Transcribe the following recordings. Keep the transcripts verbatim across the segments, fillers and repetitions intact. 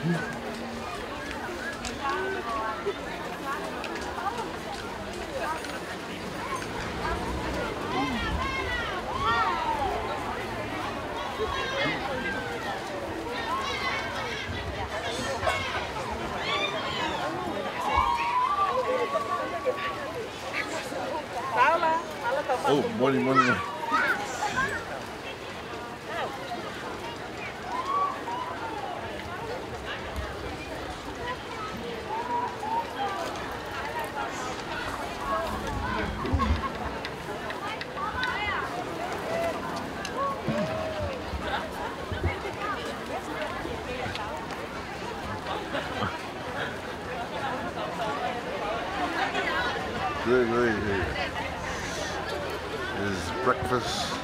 Oh, moʻoni, moʻoni. There, there, there is breakfast.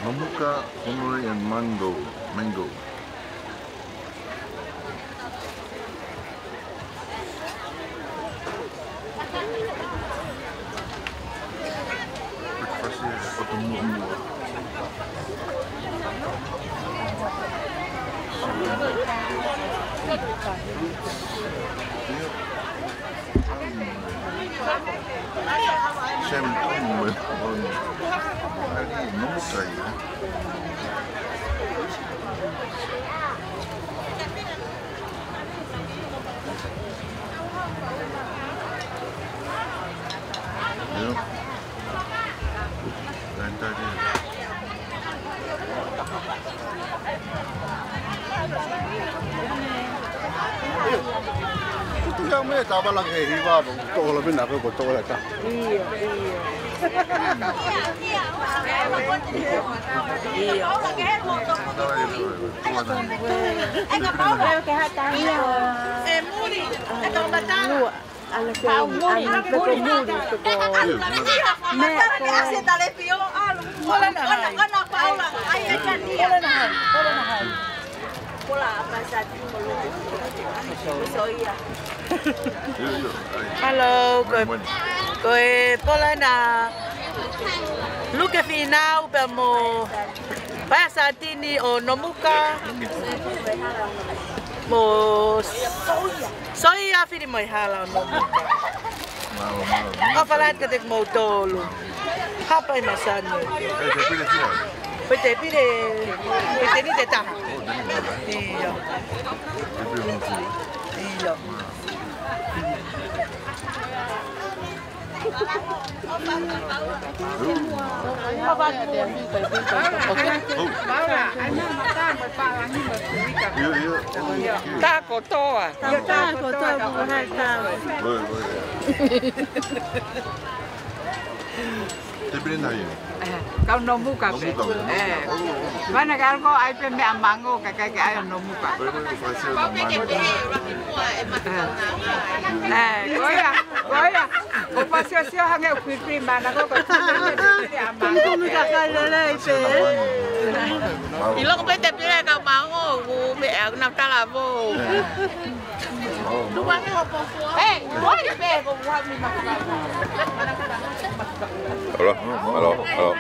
Nomuka, Honolulu, and mango. Mango. Champagne with, um, nomuka, yeah. Kutu ia me tava la ke hiva, ko la mina ko to la ta. ʻIo, ʻio. ʻIo. E muli, e tau matala. Ana ke, ana ke ko muli, ke ko. Me ko. Ana, ana Paula, ai e kania. Ana hai, ana hai. Hello, ko, ko e Paula na. Luke Finau pea mo Paea Satini ʻo Nomuka. Mo Soia Filimoehala ʻo Nomuka. ʻOfa lahi kiate kimoutolu. Hapai masani. Pete pile, pete ni te taha. ʻIo. ʻIo. Takotoa. Takotoa, ko hai tau. Te pili nai. Kau Nomuka pē. Nomuka. Mana kalo ko ai pē meʻa mango, kae ʻikai ke ai ʻo Nomuka. Ko ia, ko ia. Ko pasiosio hangē ʻoku pipili mana ko ko. Tumutumu ka kai lelei pē. ʻIlo ko pē te pili ka mango, ʻoku meʻa na talavo. Hello, hello, hello.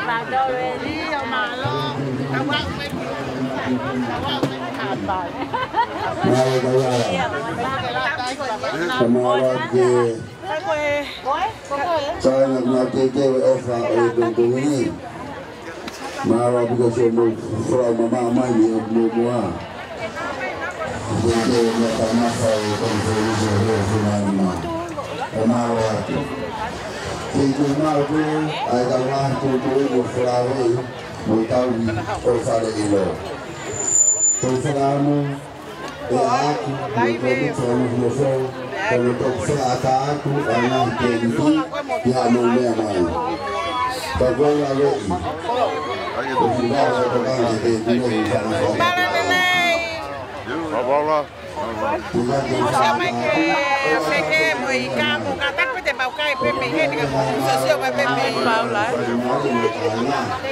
Mālō, mālō. Mālō, mālō. Kāinga, ko e teuteu e ʻofa ʻo e tongi ni. Mālō ʻaupito siʻomou folau mamaʻo mai ni ʻo muʻomuʻa. Teuteu e meʻa tamafa ʻo e konifelenisi ʻo e Hū Funga Nima. ʻO mālō atu. Teuteu mālō pē, ʻa e kau ngaahi tuʻutuʻuni ʻo Falaveʻi, mo e tauhi ʻo Fale ʻIlo. Ko e fakaʻamu, ʻe ʻaʻaku, mo e kau tuʻutuʻuni ʻo Kau toki fakaʻatā atu ʻa e ngaahi tēpile ki haʻamou meʻa mai. Ka ko e laveʻi. Ko e fakaʻatā atu ʻa e tēpile ki haʻamou meʻa mai. Paula. Sio mai ke Feke mo e ika mo ka taku te mau kai pē mei heni ka mo sio mai pē mei. Paula.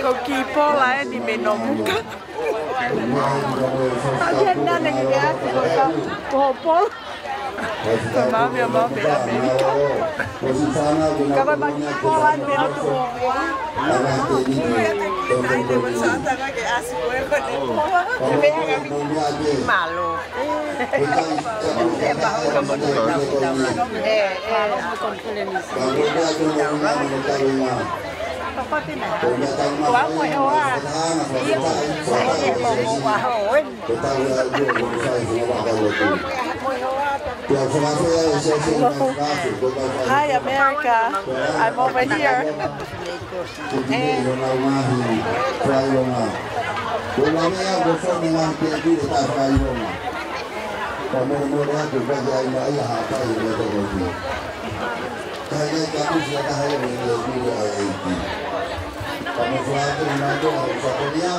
Ko Kipola eni mei Nomuka. Alia nane ke ake ko ka ko Paula. Ko mami a mami a mei. Ka ko mami Kipola eni mei ʻOtu. Malo. Hi, America. I'm over here. Ko e pili ʻi honau ngaahi fakaʻilonga. Ko e ʻuhinga ia ko e fonu ngaahi tēpile taʻefakaʻilonga. Ka mole mole atu ka ki ai mai ia Haʻapai ʻi he toko iti. Ka ʻi ai ka ʻusi a taha ia mei he tēpile ʻa e ʻEiki. Ka mo fua atu ʻi mātou ʻa e fakonia.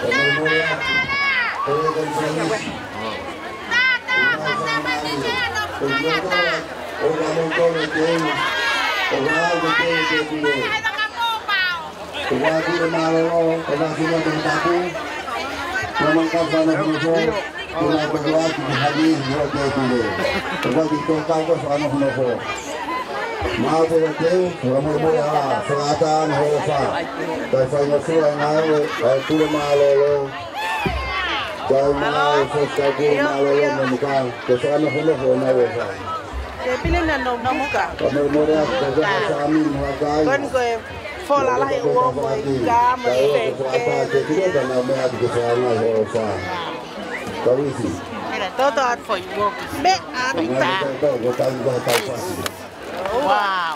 Ka mole mole atu. Ko e konifelenisi. Maʻu pē ʻa e teu, fakamolemole ʻa e fakaʻatā ʻa e holofa. Kae faingofua e ngāue ʻa e pule mālōlō. Kae ʻumaʻā e fakaʻatā pule mālōlō Nomuka, ke fakanofonofo ʻo nau e fai. Tēpile na Nomuka. Fakamolemole ʻa e fakaʻatā Sāmi Mahakai. Ko eni ko e fola lahi ʻo e uo mo e ika mo e feke. Kae ʻumaʻā e tēpile ka nau meʻa atu ke fakaʻatā e holofa. Tau isi. Toto atu foʻi uo. Meʻa atu. Meʻa atu, ko e taimi ko e tau fasi. Wow.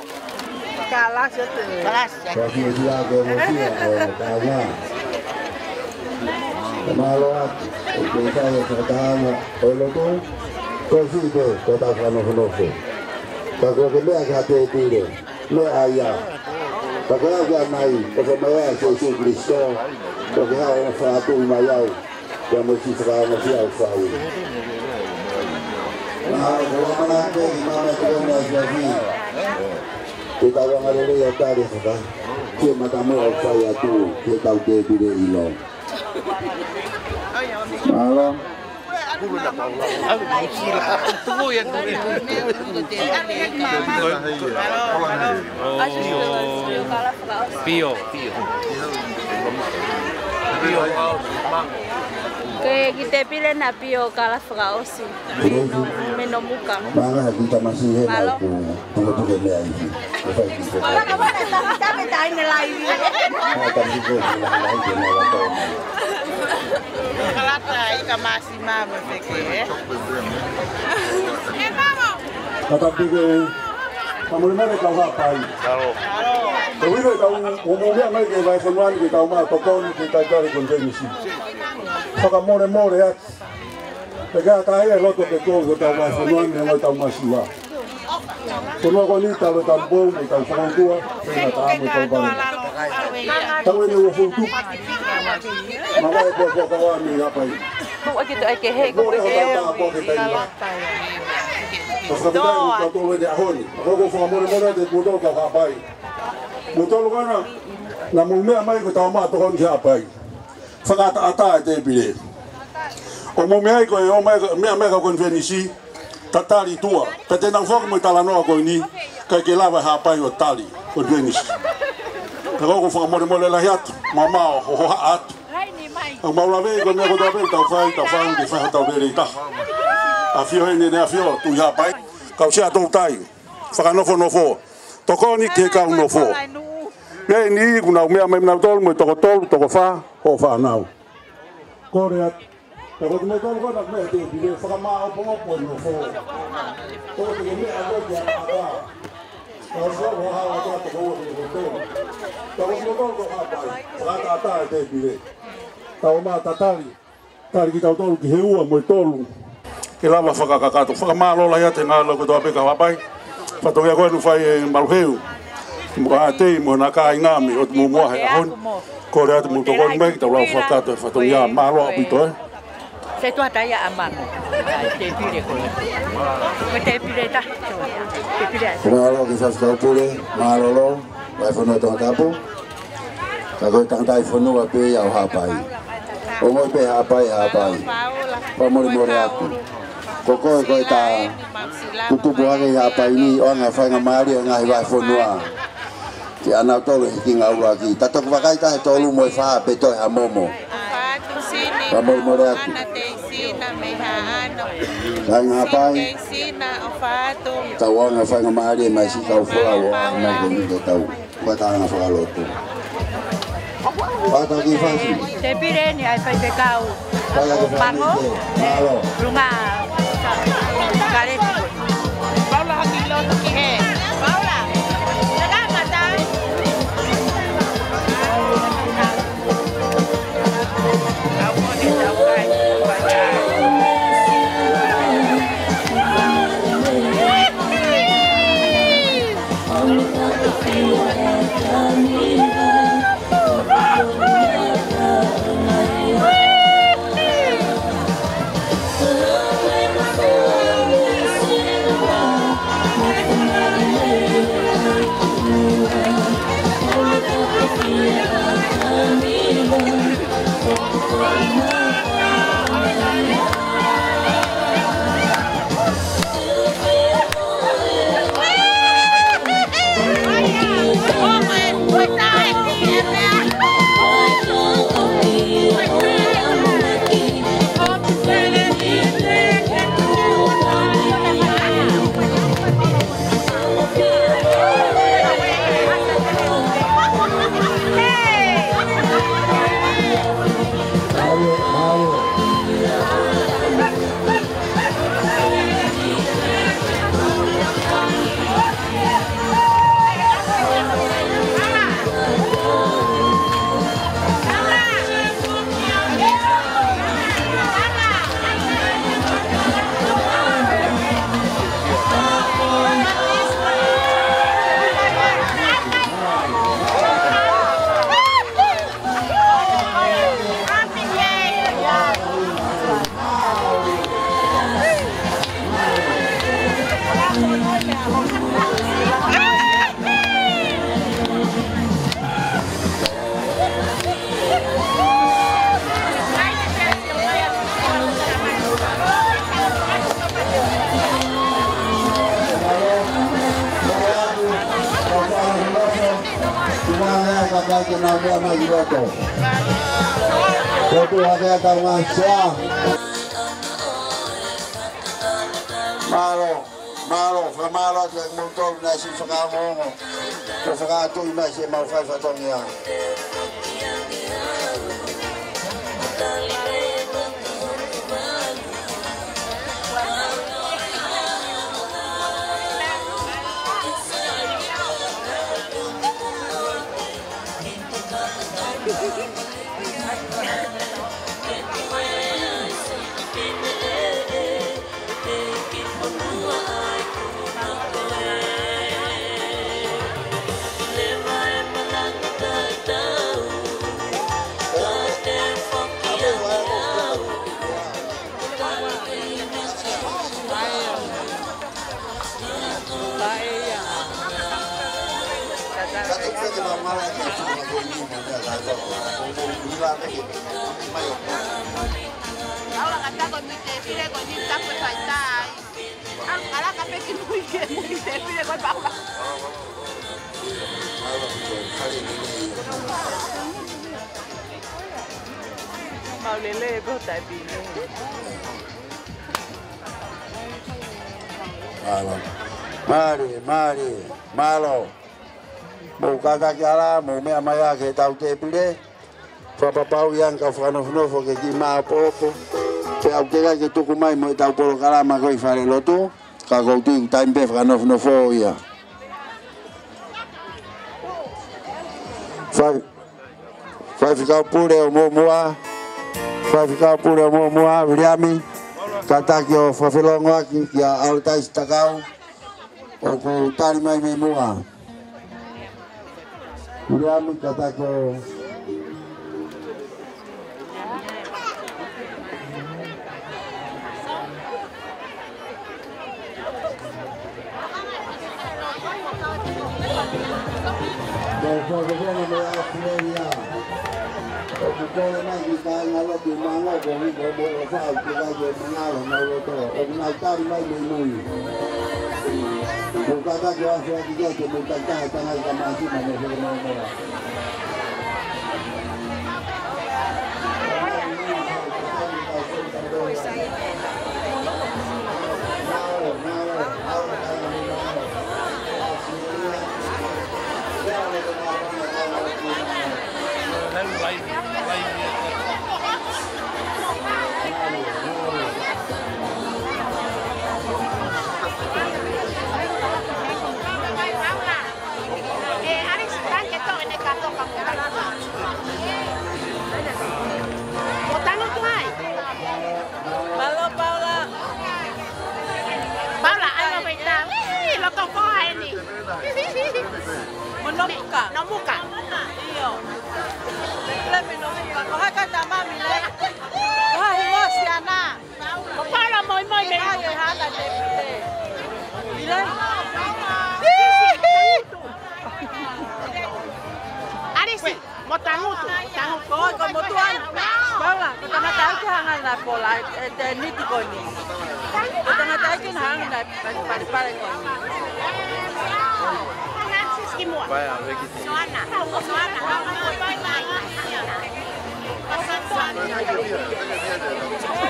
Kalasi atu. Kalasi atu. Kalasi atu, kalasi atu, kalasi atu. Mālō atu, ʻo ke kai e fakatahaʻanga ʻo e lotu, ko e siʻi pē, ko e tau fakanofonofo. Ka ko e ke meʻa ki ha tēpile, meʻa ia. Ka ko e ʻaho ki ʻanai, ʻofa mai ʻa Sīsū Kalaisi, ko e ke haʻu ʻo fakatuʻu mai au. Pea mo e siʻi fakaongosia ʻoku fai. Mahalo ko e lamana pē ki mama e tokoni ʻa e siasi. Ke tau angalelei ʻo tali e faka. Ki he matamuʻa ʻoku fai atu, ki he tau tēpile ʻilo. Mahalo. Pio. Pio. Pio. Ke ki tēpile na Pio Kala fakaʻosi. Mei Nomuka. Mālō. Mālō. Kalata i ka masi mama feke, eh? Kalata feke, ka mole mole kau Haʻapai. Mālō. Ko e ʻuhinga ʻoku tau ʻomai mai ki he vahefonua ni ke tau maʻu tokoni ki he talitali konifelenisi. Fakamolemole atu. Pea ka ʻi ai e loto ke tō ko tau vahefonua ni mo tau masiva. Ko e ʻuhinga ko eni tau tau pou mo tau fakaʻutua, pea tau mo tau pale. Tau ʻeni ua futu. Mama e pō pō kawa ni Haʻapai. Ko ake to ake he ko ke. Ko e fakamolemole atu kimoutolu kau Haʻapai. Moutolu ko ena, naʻa mou meʻa mai ko tau maʻu tokoni ki Haʻapai. Fakaʻataʻatā e tēpile. ʻOku mou meʻa ai ko e ō mai, meʻa mai kau konifelenisi, tatali tua. Pea te nau foki mo e talanoa ko eni, ʻikai ke lava e Haʻapai ʻo tali konifelenisi. Ka ko e fakamolemole lahi atu, mamaʻo, hohaʻa atu. ʻOku mau lave ko e meʻa kotoa pē, tau fai, tau fai, ke fai hotau lelei taha. ʻAfio heni ʻEne ʻAfio, Tuʻi Haʻapai, kau Sea Toutai, fakanofonofo. Tokoni ki he kau nofo. Meʻa ni, kuo nau meʻa mai kinautolu mo e toko tolu, toko fā, hoʻo fānau. Kole atu. Ka ko kimoutolu ko ena meʻa tēpile, fakamāʻopoʻopo e nofo. Toko te ke meʻa ko e kia ata. Ka ʻosi ua ua ata toko ua toko tolu. Ka ko kimoutolu ko Haʻapai, fakaʻataʻatā e tēpile. Tau maʻu tatali. Tali kitautolu ki he ua mo e tolu. Ke lava fakakakato. Fakamālō lahi atu he ngāue kotoa pē ka Haʻapai. Fatongia ko ē naʻe fai ʻe Maluheu mo ʻAtei mo hona kāinga mei ʻOtu Muʻomuʻa he ʻaho ni. Kole atu mou tokoni mai ke tau lava fakakakato e fatongia. Mālō ʻaupito ē. Se tuata ia a mano. Ai, tēpile ko ē. Ko tēpile ta. Tēpile ai. Mālō ki he Faifekau Pule, mālō. Vahefonua Tongatapu. Ka ko e tangataʻi fonua pē ia ʻo Haʻapai. ʻOmai pē Haʻapai, Haʻapai. Fakamolemole atu. Ko koe ko e ta tutupu hake ʻi Haʻapai ni, ʻoange ha faingamālie ʻa e ngaahi vahefonua. Ke ʻanautolu he kinga ʻuluaki. Ta toki vakai taha e tolu mo e fā pe toe ha momo. Fakamolemole atu. Kāinga Haʻapai. Tau ʻoange ha faingamālie mai siʻi kau folau ʻo ʻai mai ke nite tau. Kuo tau ʻoange fakalotu. Pata ki fasi. Tēpile ni ʻa e Faifekau Pango. Mālō. Lunga. Kale. Paula haki loto ki he. Paula. Teka mata. Mālō, mālō, fakamālō atu kiate kimoutolu naʻe siʻi fakaongoongo. Ko e fakaʻatuʻi mai siʻemau fai fatongia. Paula, ka tako mi te pile ko ni tapu e faitai. Ala, ala ka peki mui ke mui te pile ko Paula. Mau lele ko tai pine. Mālō. Mālō, mālō, mālō. Mou kātaki hala, mou meʻa mai ā ki heʻetau tēpile. Fakapapauʻi ange kau fakanofonofo ke kiʻi māopoopo. Pea ʻoku teʻeki ke tuku mai mo ʻetau polokalama ko ē ʻi falelotu. Ka ʻoku ou tui taimi pē fakanofonofo ia. Fai, Faifekau Pule ʻo Muʻomuʻa. Faifekau Pule ʻo Muʻomuʻa, Viliami, kātaki ʻo fakafelongoaki kia ʻAlutaisi Takau, ʻoku tali mai mei muʻa. Viliami, kātaki ʻo Ko e fakafofonga mei ʻAositelēlia. ʻOku kole mai ki he kāingalotu Mangoko, ʻoku ʻi ai mo e faʻu ki he kai ʻo Mangalo, Mauloto. ʻOku nau tali mai mei mui. Ko e kātaki ʻo ʻAfiona ki he motu taha tanga i ka māsima mo e fakamoemoe. Mālō, Paula. Paula, ʻai ʻo pehē ʻi loto ko eni. Mo Nomuka. Nomuka. ʻIo. Lemi Nomuka. Ko hai ka tamami le. Ko hai mo siana. Ko Paula moimoi mei. Ai, e hala te pile. Pile. ʻAlisi, mo Tangutu, Tangutu. Ko, ko motuʻa. Paula, ko tangataʻeiki hanga na pola, e, e, te niti ko ni. Ko tangataʻeiki na hanga na pali, pali, pali ko ni. Pae a veki. Soana, Soana.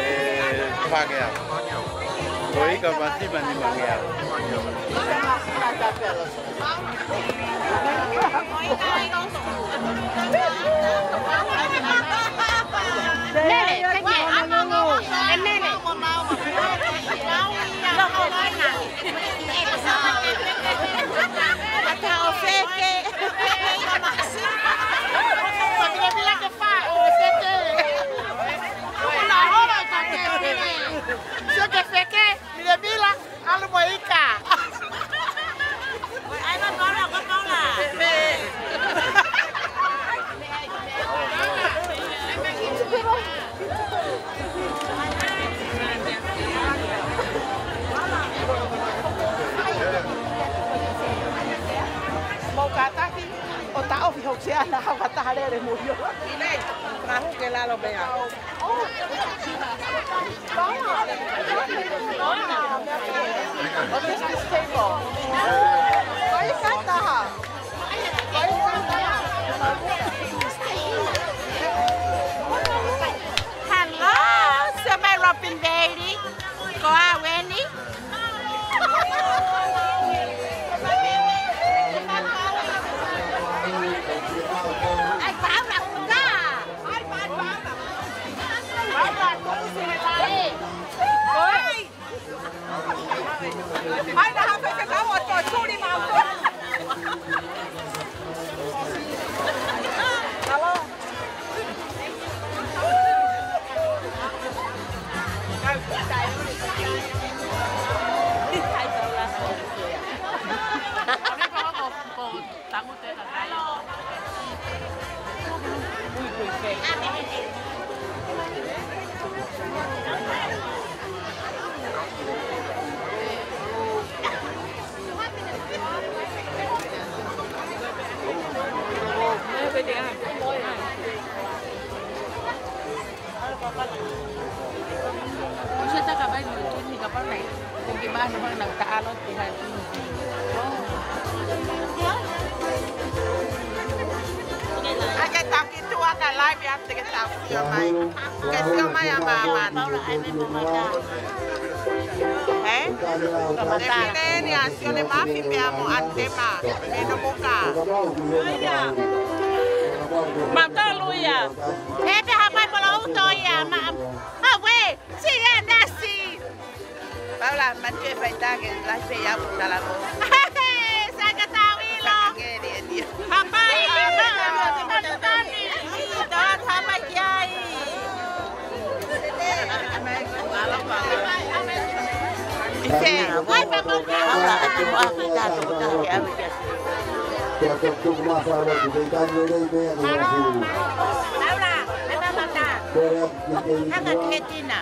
E, pagea. Ko e ika māsima ni mangea. Mele, keke, anongo, e mele. Ata o feke. Mila mila ke fa, o feke. Una hola ka ke feke. Feke, feke, mila mila. Alu mo ika. Oi, ai, ko Paula, ko Paula. Mo kātaki, ʻo taʻofi hoku siana, hau ka taha lele mo io. Ile, mahu ke lalo mea. Hello, sema Robin Bailey. Ko au eni. Ai, Paula, kuka. Ake taki tua ka live atu ke tau sio mai. Ke sio mai ʻa māmani. Ē? Te pine ni ʻa Sione Mafi pea mo Antema. Mei Nomuka. Matalu ia. He te hapai polo uto ia ma. Awe, si ia nasi. Paula, matu e faitake, lai pe ia putala mo. Saka tau ʻilo. Hapai, hapai, hapai, hapai ki ai. Laura, ʻe mamata. Haka ketina.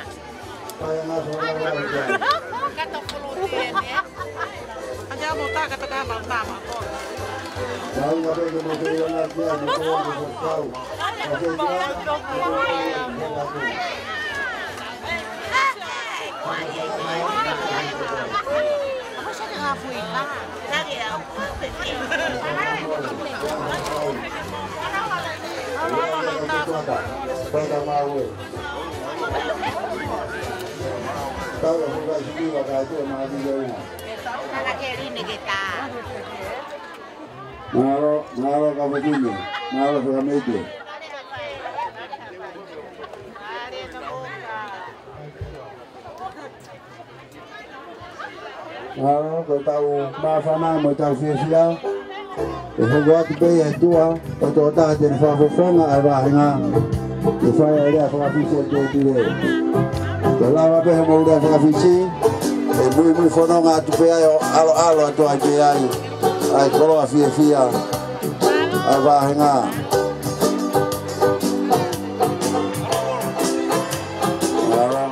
Mālō, mālō kau fefine, mālō fakameite. Mālō, ko ʻetau māfana mo ʻetau fiefia. ʻE hoko atu pē ʻi he ʻOtua, ko e tokotaha te ne fakafofonga ʻa e vāhenga. ʻE fai ʻa e lea fakafisi ʻa e tēpile. Ko e lava pē hoʻomou lea fakafisi, ʻe muimui fononga atu pē ai ʻo ʻaloʻalo atu ai pē ai ʻa e koloa fiefia ʻa e vāhenga. Mālō.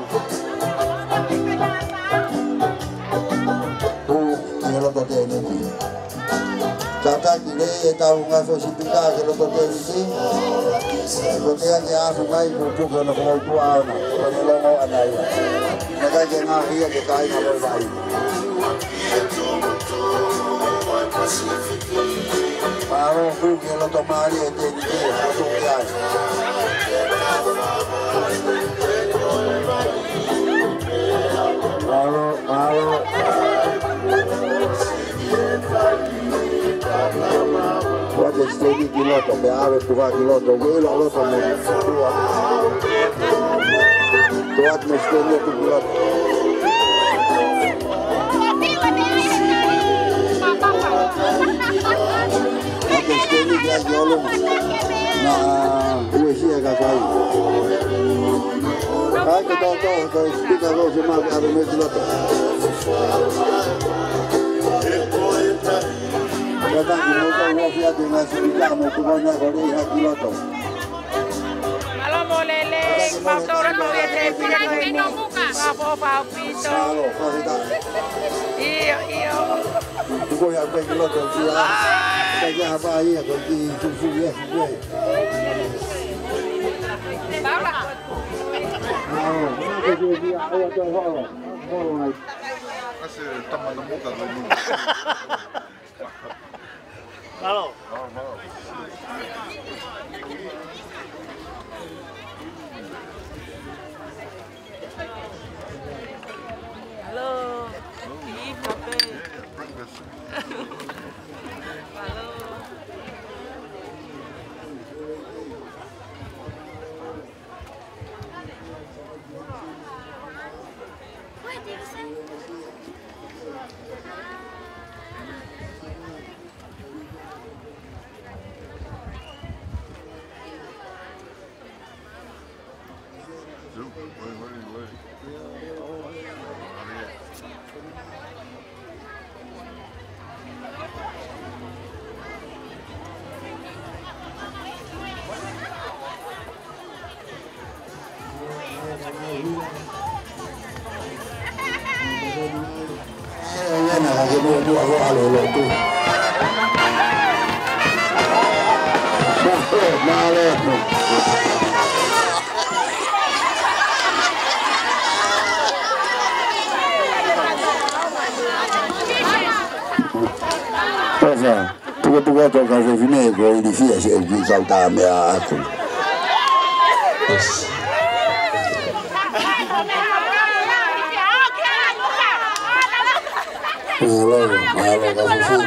Pū ki he loto tēniti. Tataki lelei ʻetau ngaahi foʻi sipika ki he loto tēniti. Ko e teʻeki ke afu mai, pupuke ʻo ne fakaʻutua ʻona. Ko ʻene longo ʻana ia. Naʻe ʻikai ke ngaahi ia ki he kāinga Loʻivai. Mālō, pū ki he loto mālie ʻo e tēniti, ʻo tuku ki ai. Mālō, mālō. Kuo ʻoatu e sitendi ki loto, pea ʻave e puha ki loto, ʻoku ʻilo ʻa loto mo e tua. Kuo ʻoatu e sitendi ki loto. ʻOatu e sitendi ki ai ki ʻolunga. Naʻa uesia ka kai. Kai ke tōtō, ko e sipika ko ē ʻoku mau ʻave mei ki loto. Ka taki mo ka uofia te ngaahi sipika mo e tuʻunga ko ē ʻi he ki loto. Mālō Molele, mau tō atu ia te pina ko inu. Mālō, fakafetaʻi. ʻIo, ʻio. Tuku ia pē ki loto, kia. Ka ia hapa ia, ko e kiʻi fufuʻu ia, fufuʻu ia. Paula. Mālō, mālō, kia, kia, ʻoua toe holo. Holo mai. Kasi tama na muka ko inu. Mālō. Hello. Eve, kape. Hello. Tukutuku atu kau fefine ko e ilifia si e ki kau tā meʻa aku. Mālō, mālō kau fefine,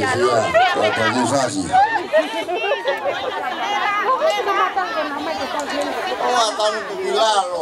mālō fefine, kau taki fasi. ʻOua tanu ki lalo.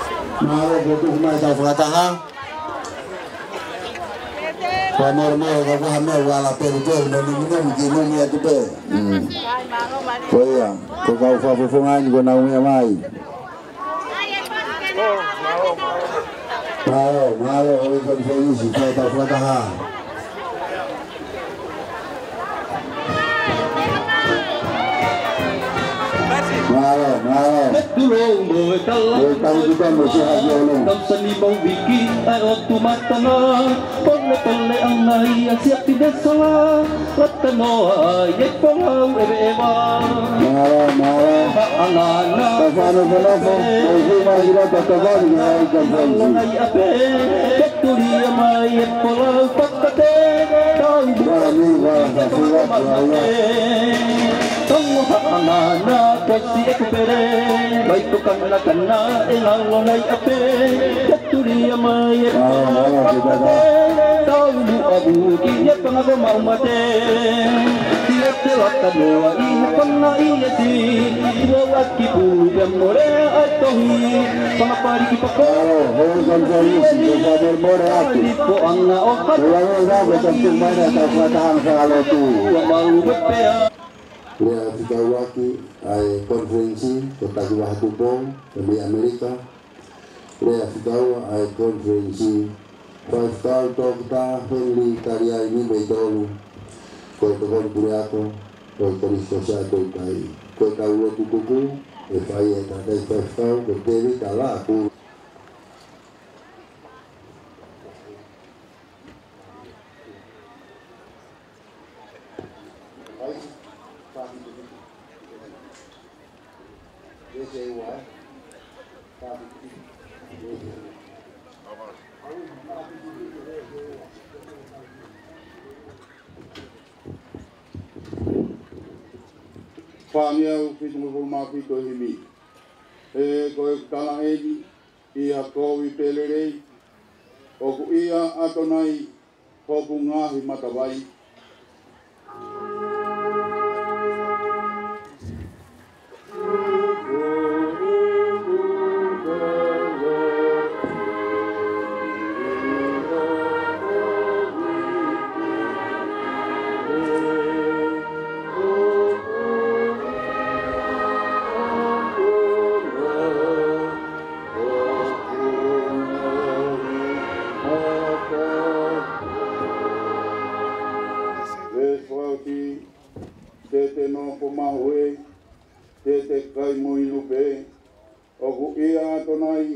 Mālō, ko e tuku mai tau fakataha. Ko e mole mole, ko e kaha meʻa ua la pelu pelu, no ni mino mi ki numi atu pē. Mm. Ko ia, ko e kau fakafofonga ni ko ʻenau meʻa mai. Mālō, mālō, ʻo e kau fakafofonga ni, fai tau fakataha. Mālō, mālō. Ko e tau kita mo se ha yo no. Tau sani mau viki, ʻa e ʻotu matana. Pole pole ʻana ia siapi de sola. Lata noa ai e folau ʻeveʻeva. Mālō, mālō. Haʻanana. Tau fano fano fo. Tau fuma ira tau tavani ai tau fano. Lona ia pē. Ke tulia mai e folau pakate. Tau. Mālō, mālō, tau fuma, mālō. Tau haʻanana, tasi e kupere. Mai ko kana kana e lalo nai ape. Ke tulia mai e folau pakate. Tau muʻa vuki e panga ko mau mate. Tila te laka noa ʻi he panga ʻi he ti. Ua ua ki pulu pea mole ai tohi. Panga pari ki pako. Mālō, hou kan kan isi, ko ka mole mole atu. Ni po anga o ka. Ua ua ua, ko ka tu mai na tau fakataha fakalotu. Ua malu pea. Lea fekauʻaki ʻa e konifelenisi, ko Takivaha Tupou, ko mei ʻAmelika. Lea fekauʻaki ʻa e konifelenisi, Faifekau Toketā Henry Taliai Nimeitolu, ko e tokoni puleako, ko e Kolisi Siasi ʻo e Toutai. Ko e kau lotu kuku, ʻe fai ʻe he tangataʻi faifekau, ko Tēvita Laʻakulu. Fāngeau fitungofulu mā fitu e himi. ʻE ko e tala eni, ʻi ha kovi pē lelei, ʻoku ʻia ʻAtonai hoku ngaahi matavai. Veesi fā ki, te te nofo mahuʻi, te te kai mo inu pē, ʻoku ʻia ʻAtonai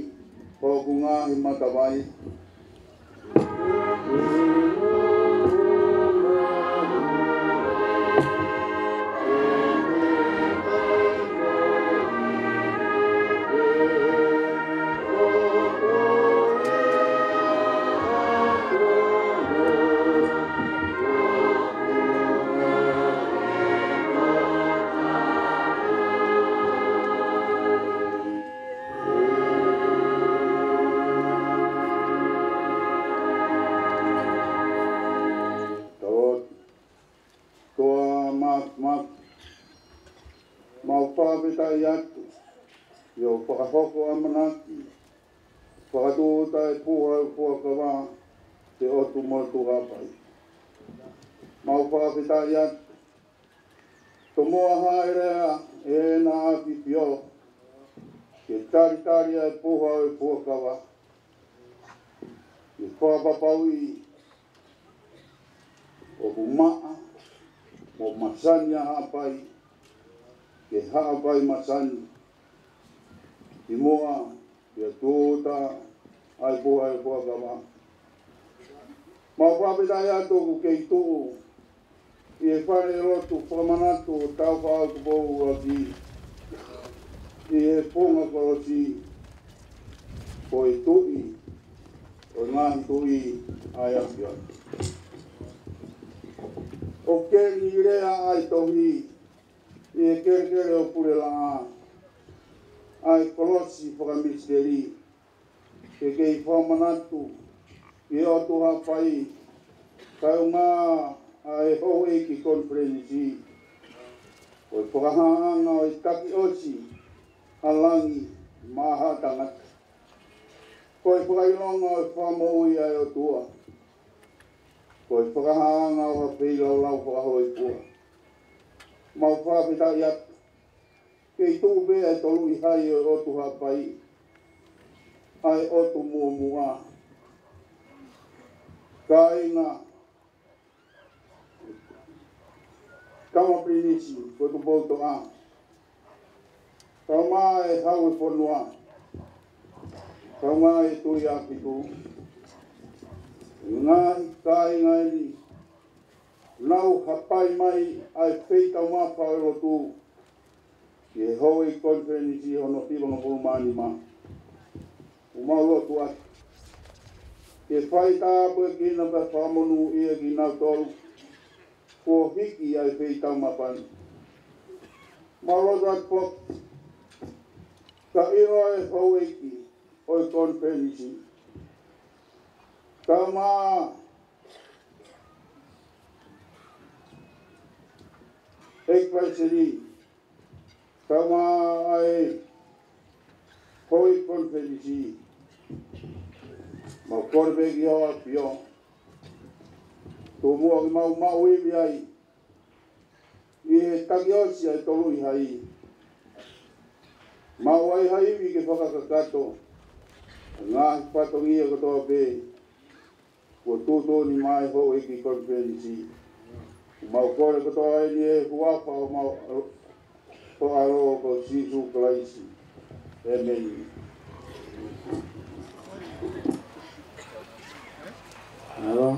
hoku ngaahi matavai. Talotu. Toa Makimaki, mau fakafetaʻi atu, ʻi hoʻo fakahoko ʻamanaki, fakatūʻuta e puha ʻo e fuakava, te ʻotu motu hapai. Mau fakafetaʻi atu, tomuʻa haʻele ʻa ʻEna ʻAfifio, ke talitali ʻa e puha ʻo e fuakava, ke fakapapauʻi ʻoku maʻa mo masani ʻa Haʻapai, ke Haʻapai masani, kimuʻa pea tūʻuta ʻa e puha ʻo e fuakava. Mau fakafetaʻi atu ʻoku kei tuʻu ʻi he falelotu fakamanatu ʻo Tāufaʻāhau Tupou ʻUluaki, ʻi he funga kolosi, ko e Tuʻi ʻo e ngaahi tuʻi ʻa e ʻAfiona. ʻOku kei lea ʻa e tohi ʻi he kelekele ʻo Pulelaʻā, ʻa e kolosi fakamisiteli, ke kei fakamanatu ki he ʻOtu Haʻapai, kaeʻumaʻā ʻa e houʻeiki konifelenisi, ko e fakahāʻanga ʻo e taki ʻosi ʻa langi maʻa haʻa tangata, ko e fakaʻilonga ʻo e fakamoʻui ʻa e ʻOtua, ko e fakahāʻanga ʻo ha feilaulau fakahōifua. Mau fakafetaʻi atu. Kei tuʻu pē ʻa e Toluʻi Hai ʻo e ʻOtu Haʻapai, ʻa e ʻOtu Muʻomuʻa. Kāinga, Tama Pilinisi ko Tupoutoʻa, kaeʻumaʻā e Hau ʻo e Fonua, kaeʻumaʻā e Tuʻi ʻAhofitu, ngaahi kāinga ʻeni, nau hapai mai ʻa e feitaumafa ʻo e lotu ki he houʻeiki konifelenisi hono hivangofulu mā nima. ʻOku mau lotu atu ke fai tāpuekina pea fakamonūʻia kinautolu kuo hiki ʻa e feitaumafa ni. Mau lotu atu foki ka ʻilo ʻa e houʻeiki ʻo e konifelenisi, kaeʻumaʻā ʻEiki Palesiteni, kaeʻumaʻā e houʻeiki konifelenisi, mau kole pē ki ho ʻAfio, tuku muʻa ke mau maʻu ivi ai ʻi he taki ʻosi ʻa e Toluʻi Hai. Maʻu ai ha ivi ke fakakakato ʻa e ngaahi fatongia kotoa pē kuo tuʻutuʻuni mai ʻe he houʻeiki konifelenisi. Mau kole kotoa ʻeni ʻi he huafa ʻo homau ʻAlo, ko Sīsū Kalaisi. ʻĒmeni. ʻAlo,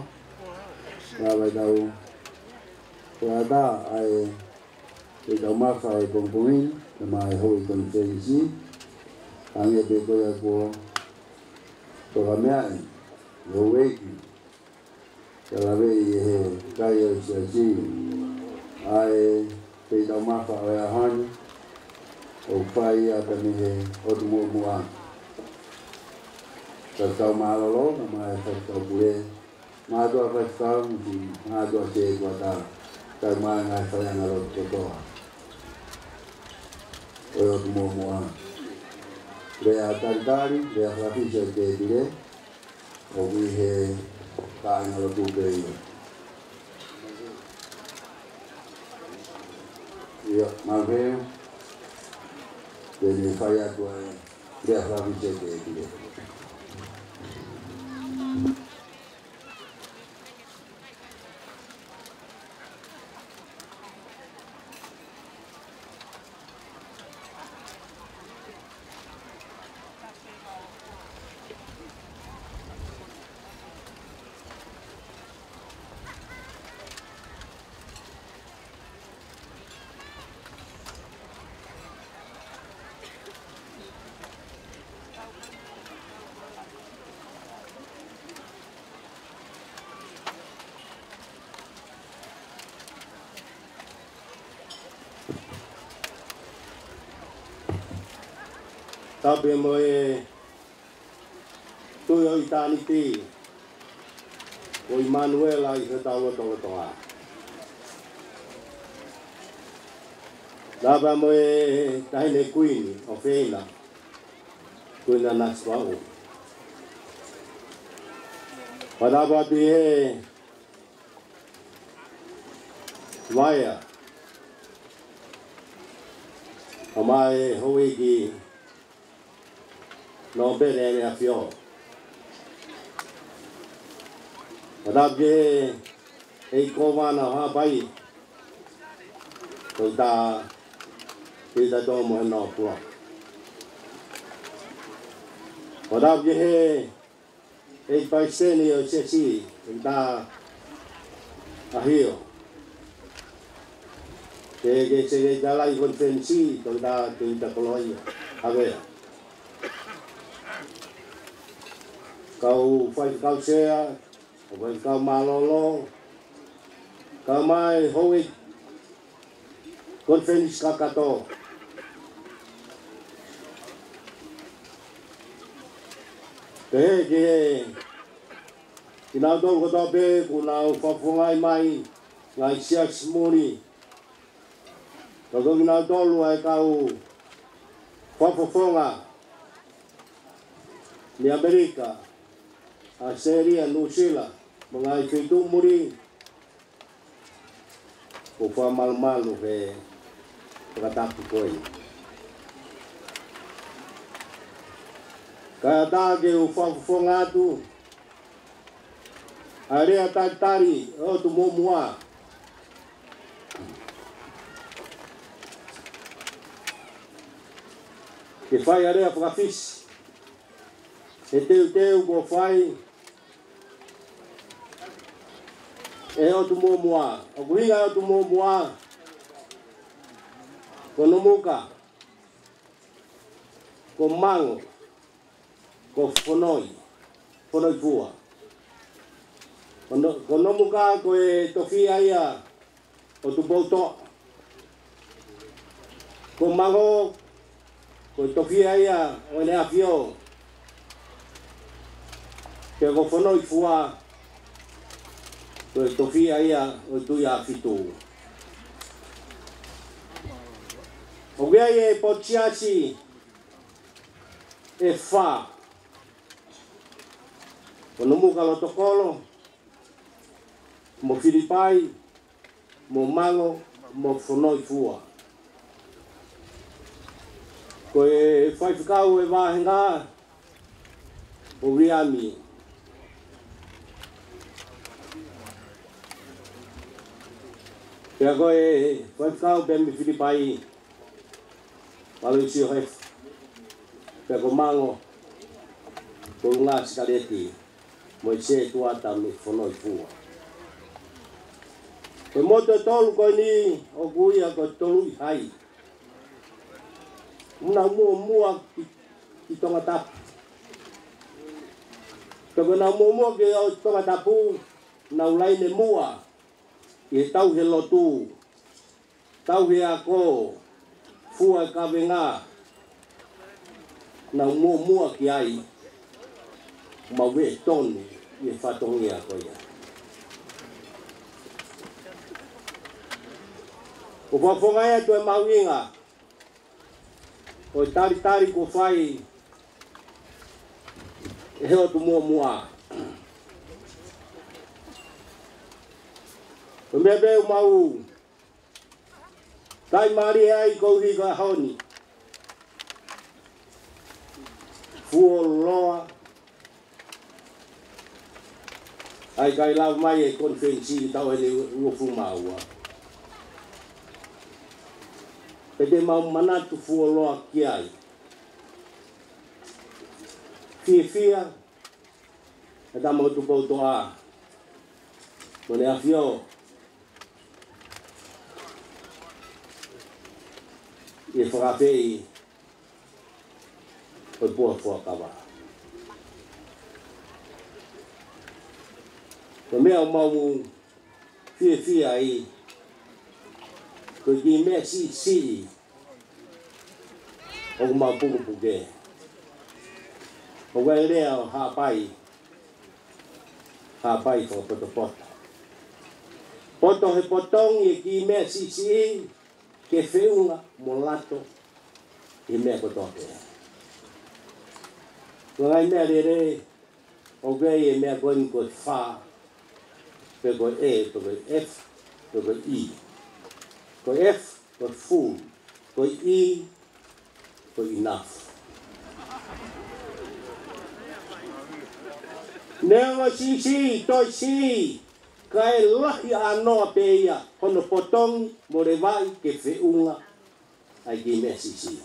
lava ʻetau fakataha ʻa e feitaumafa ʻo e pongipongi ni, kaeʻumaʻā e houʻeiki konifelenisi, hangē pē ko ia kuo tokanga mai ai e houʻeiki, kae lave ʻi he kai ʻo e Siasi ʻa e feitaumafa ʻo e ʻaho ni, ʻoku fai ia pē mei he ʻOtu Muʻomuʻa. Faifekau mālōlō, kaeʻumaʻā e faifekau pule, mātuʻa faifekau, mo e mātuʻa sētuata, kaeʻumaʻā e ngaahi faiʻanga lotu kotoa ʻo e ʻOtu Muʻomuʻa. Lea talitali, lea fakafisi ʻo e tēpile, ʻoku ʻi he kāingalotu pē ia. ʻIo, Malveu, te ne fai atu ʻa e lea fakafisi ʻo e tēpile. Tapu mo e Tuʻi ʻo ʻitāniti, ko ʻImanuela ʻi hotau lotolotonga. Tapu mo e Taʻahine Kuini ʻofeina, Kuini Nanasipauʻu. Fakatapu atu ʻi he vaea, kaeʻumaʻā e houʻeiki Nōpele ʻEne ʻAfio. Fakatapu ki he ʻEiki Kōvana ʻo Haʻapai, Toketā Pita Tōmohenua Pulotu. Fakatapu ki he ʻEiki Palesiteni ʻo e Siasi, Toketā ʻAhio. Ki he, ki he Sekelitali Konifelenisi, Toketā Teuta Koloaʻia Havea. Kau faifekau sea, kau faifekau mālōlō, kau mai houʻeiki konifelenisi kakato. Pehē ki he, kinautolu kotoa pē kuo nau fakafofongaʻi mai ngaahi siasi muli. Ka ko kinautolu ʻa e kau fakafofonga mei ʻAmelika, ʻAositelēlia, Nuʻusila, mo e ngaahi feituʻu muli, ʻoku ou fakamalumalu he fakatapu ko eni. Kae ʻatā ke u fakafofonga atu ʻa e lea talitali ʻo e ʻOtu Muʻomuʻa. Ke fai ʻa e lea fakafisi he teuteu kuo fai ʻe he ʻOtu Muʻomuʻa. ʻOku ʻuhinga ʻa e ʻOtu Muʻomuʻa ko Nomuka, ko Mango, ko Fonoi, Fonoi Fua. Ko No-, ko Nomuka ko e tofiʻa ia ʻo Tupoutoʻa. Ko Mango, ko e tofiʻa ia ʻo ʻEne ʻAfio. Pea ko Fonoi Fua, ko e tofiʻa ia ʻo Tuʻiʻāfitu. ʻOku ʻi ai e potu siasi ʻe fā. Ko Nomuka Lotokolo, mo Filipai, mo Mango, mo Fonoi Fua. Ko e faifekau ʻo e vāhenga, ko Viliami. Pea ko e faifekau pē mei Filipai, Paloisi ʻo Hefu. Pea ko Mango, ko Lunga Sikaleti, mo e Setuata mei Fonoi Fua. Ko e motu ʻe tolu ko eni ʻoku ui ia ko Toluʻi Hai. Naʻa nau muʻomuʻa ki, ki Tongatapu. Pea ko ʻenau muʻomuʻa ki Tongatapu, nau laine muʻa ʻi he tauhi e lotu, tauhi e ako, fua e kavenga, nau muʻomuʻa ki ai, mau ʻi he tonu ʻi he fatongia ko ia. ʻOku ou fakafofongaʻi atu e mahuʻinga ʻo e talitali kuo fai ʻe he ʻOtu Muʻomuʻa. Ko e meʻa pē ʻoku mau taʻimālie ai koeʻuhi ko e ʻaho ni, fuoloa ʻa e ʻikai lava mai e konifelenisi ʻi he taʻu ʻe uofulu mā ua. Pea te mau manatu fuoloa ki ai. Fiefia e Tama ʻo Tupoutoʻa mo ʻEne ʻAfio ʻi he fakaafeʻi ʻo e pua fuakava. Ko e meʻa ʻoku mau fiefia ai, ko e kiʻi meʻa siʻisiʻi ʻoku mau pukepuke. ʻOku ʻi ai e lea ʻo Haʻapai, Haʻapai fakapotopoto. Poto he potongi e kiʻi meʻa siʻisiʻi ke feʻunga mo lato ʻi he meʻa kotoa pē. Ko e ngaahi meʻalele, ʻoku ʻi ai e meʻa ko eni ko e fā, pe ko e E, pe ko e F, pe ko e E. Ko e F, ko e full. Ko e E, ko e enough. Neongo siʻisiʻi, toe siʻi, kae lahi ʻānoa pē ia hono potongi mo levaʻi ke feʻunga ʻa e kiʻi meʻa siʻisiʻi.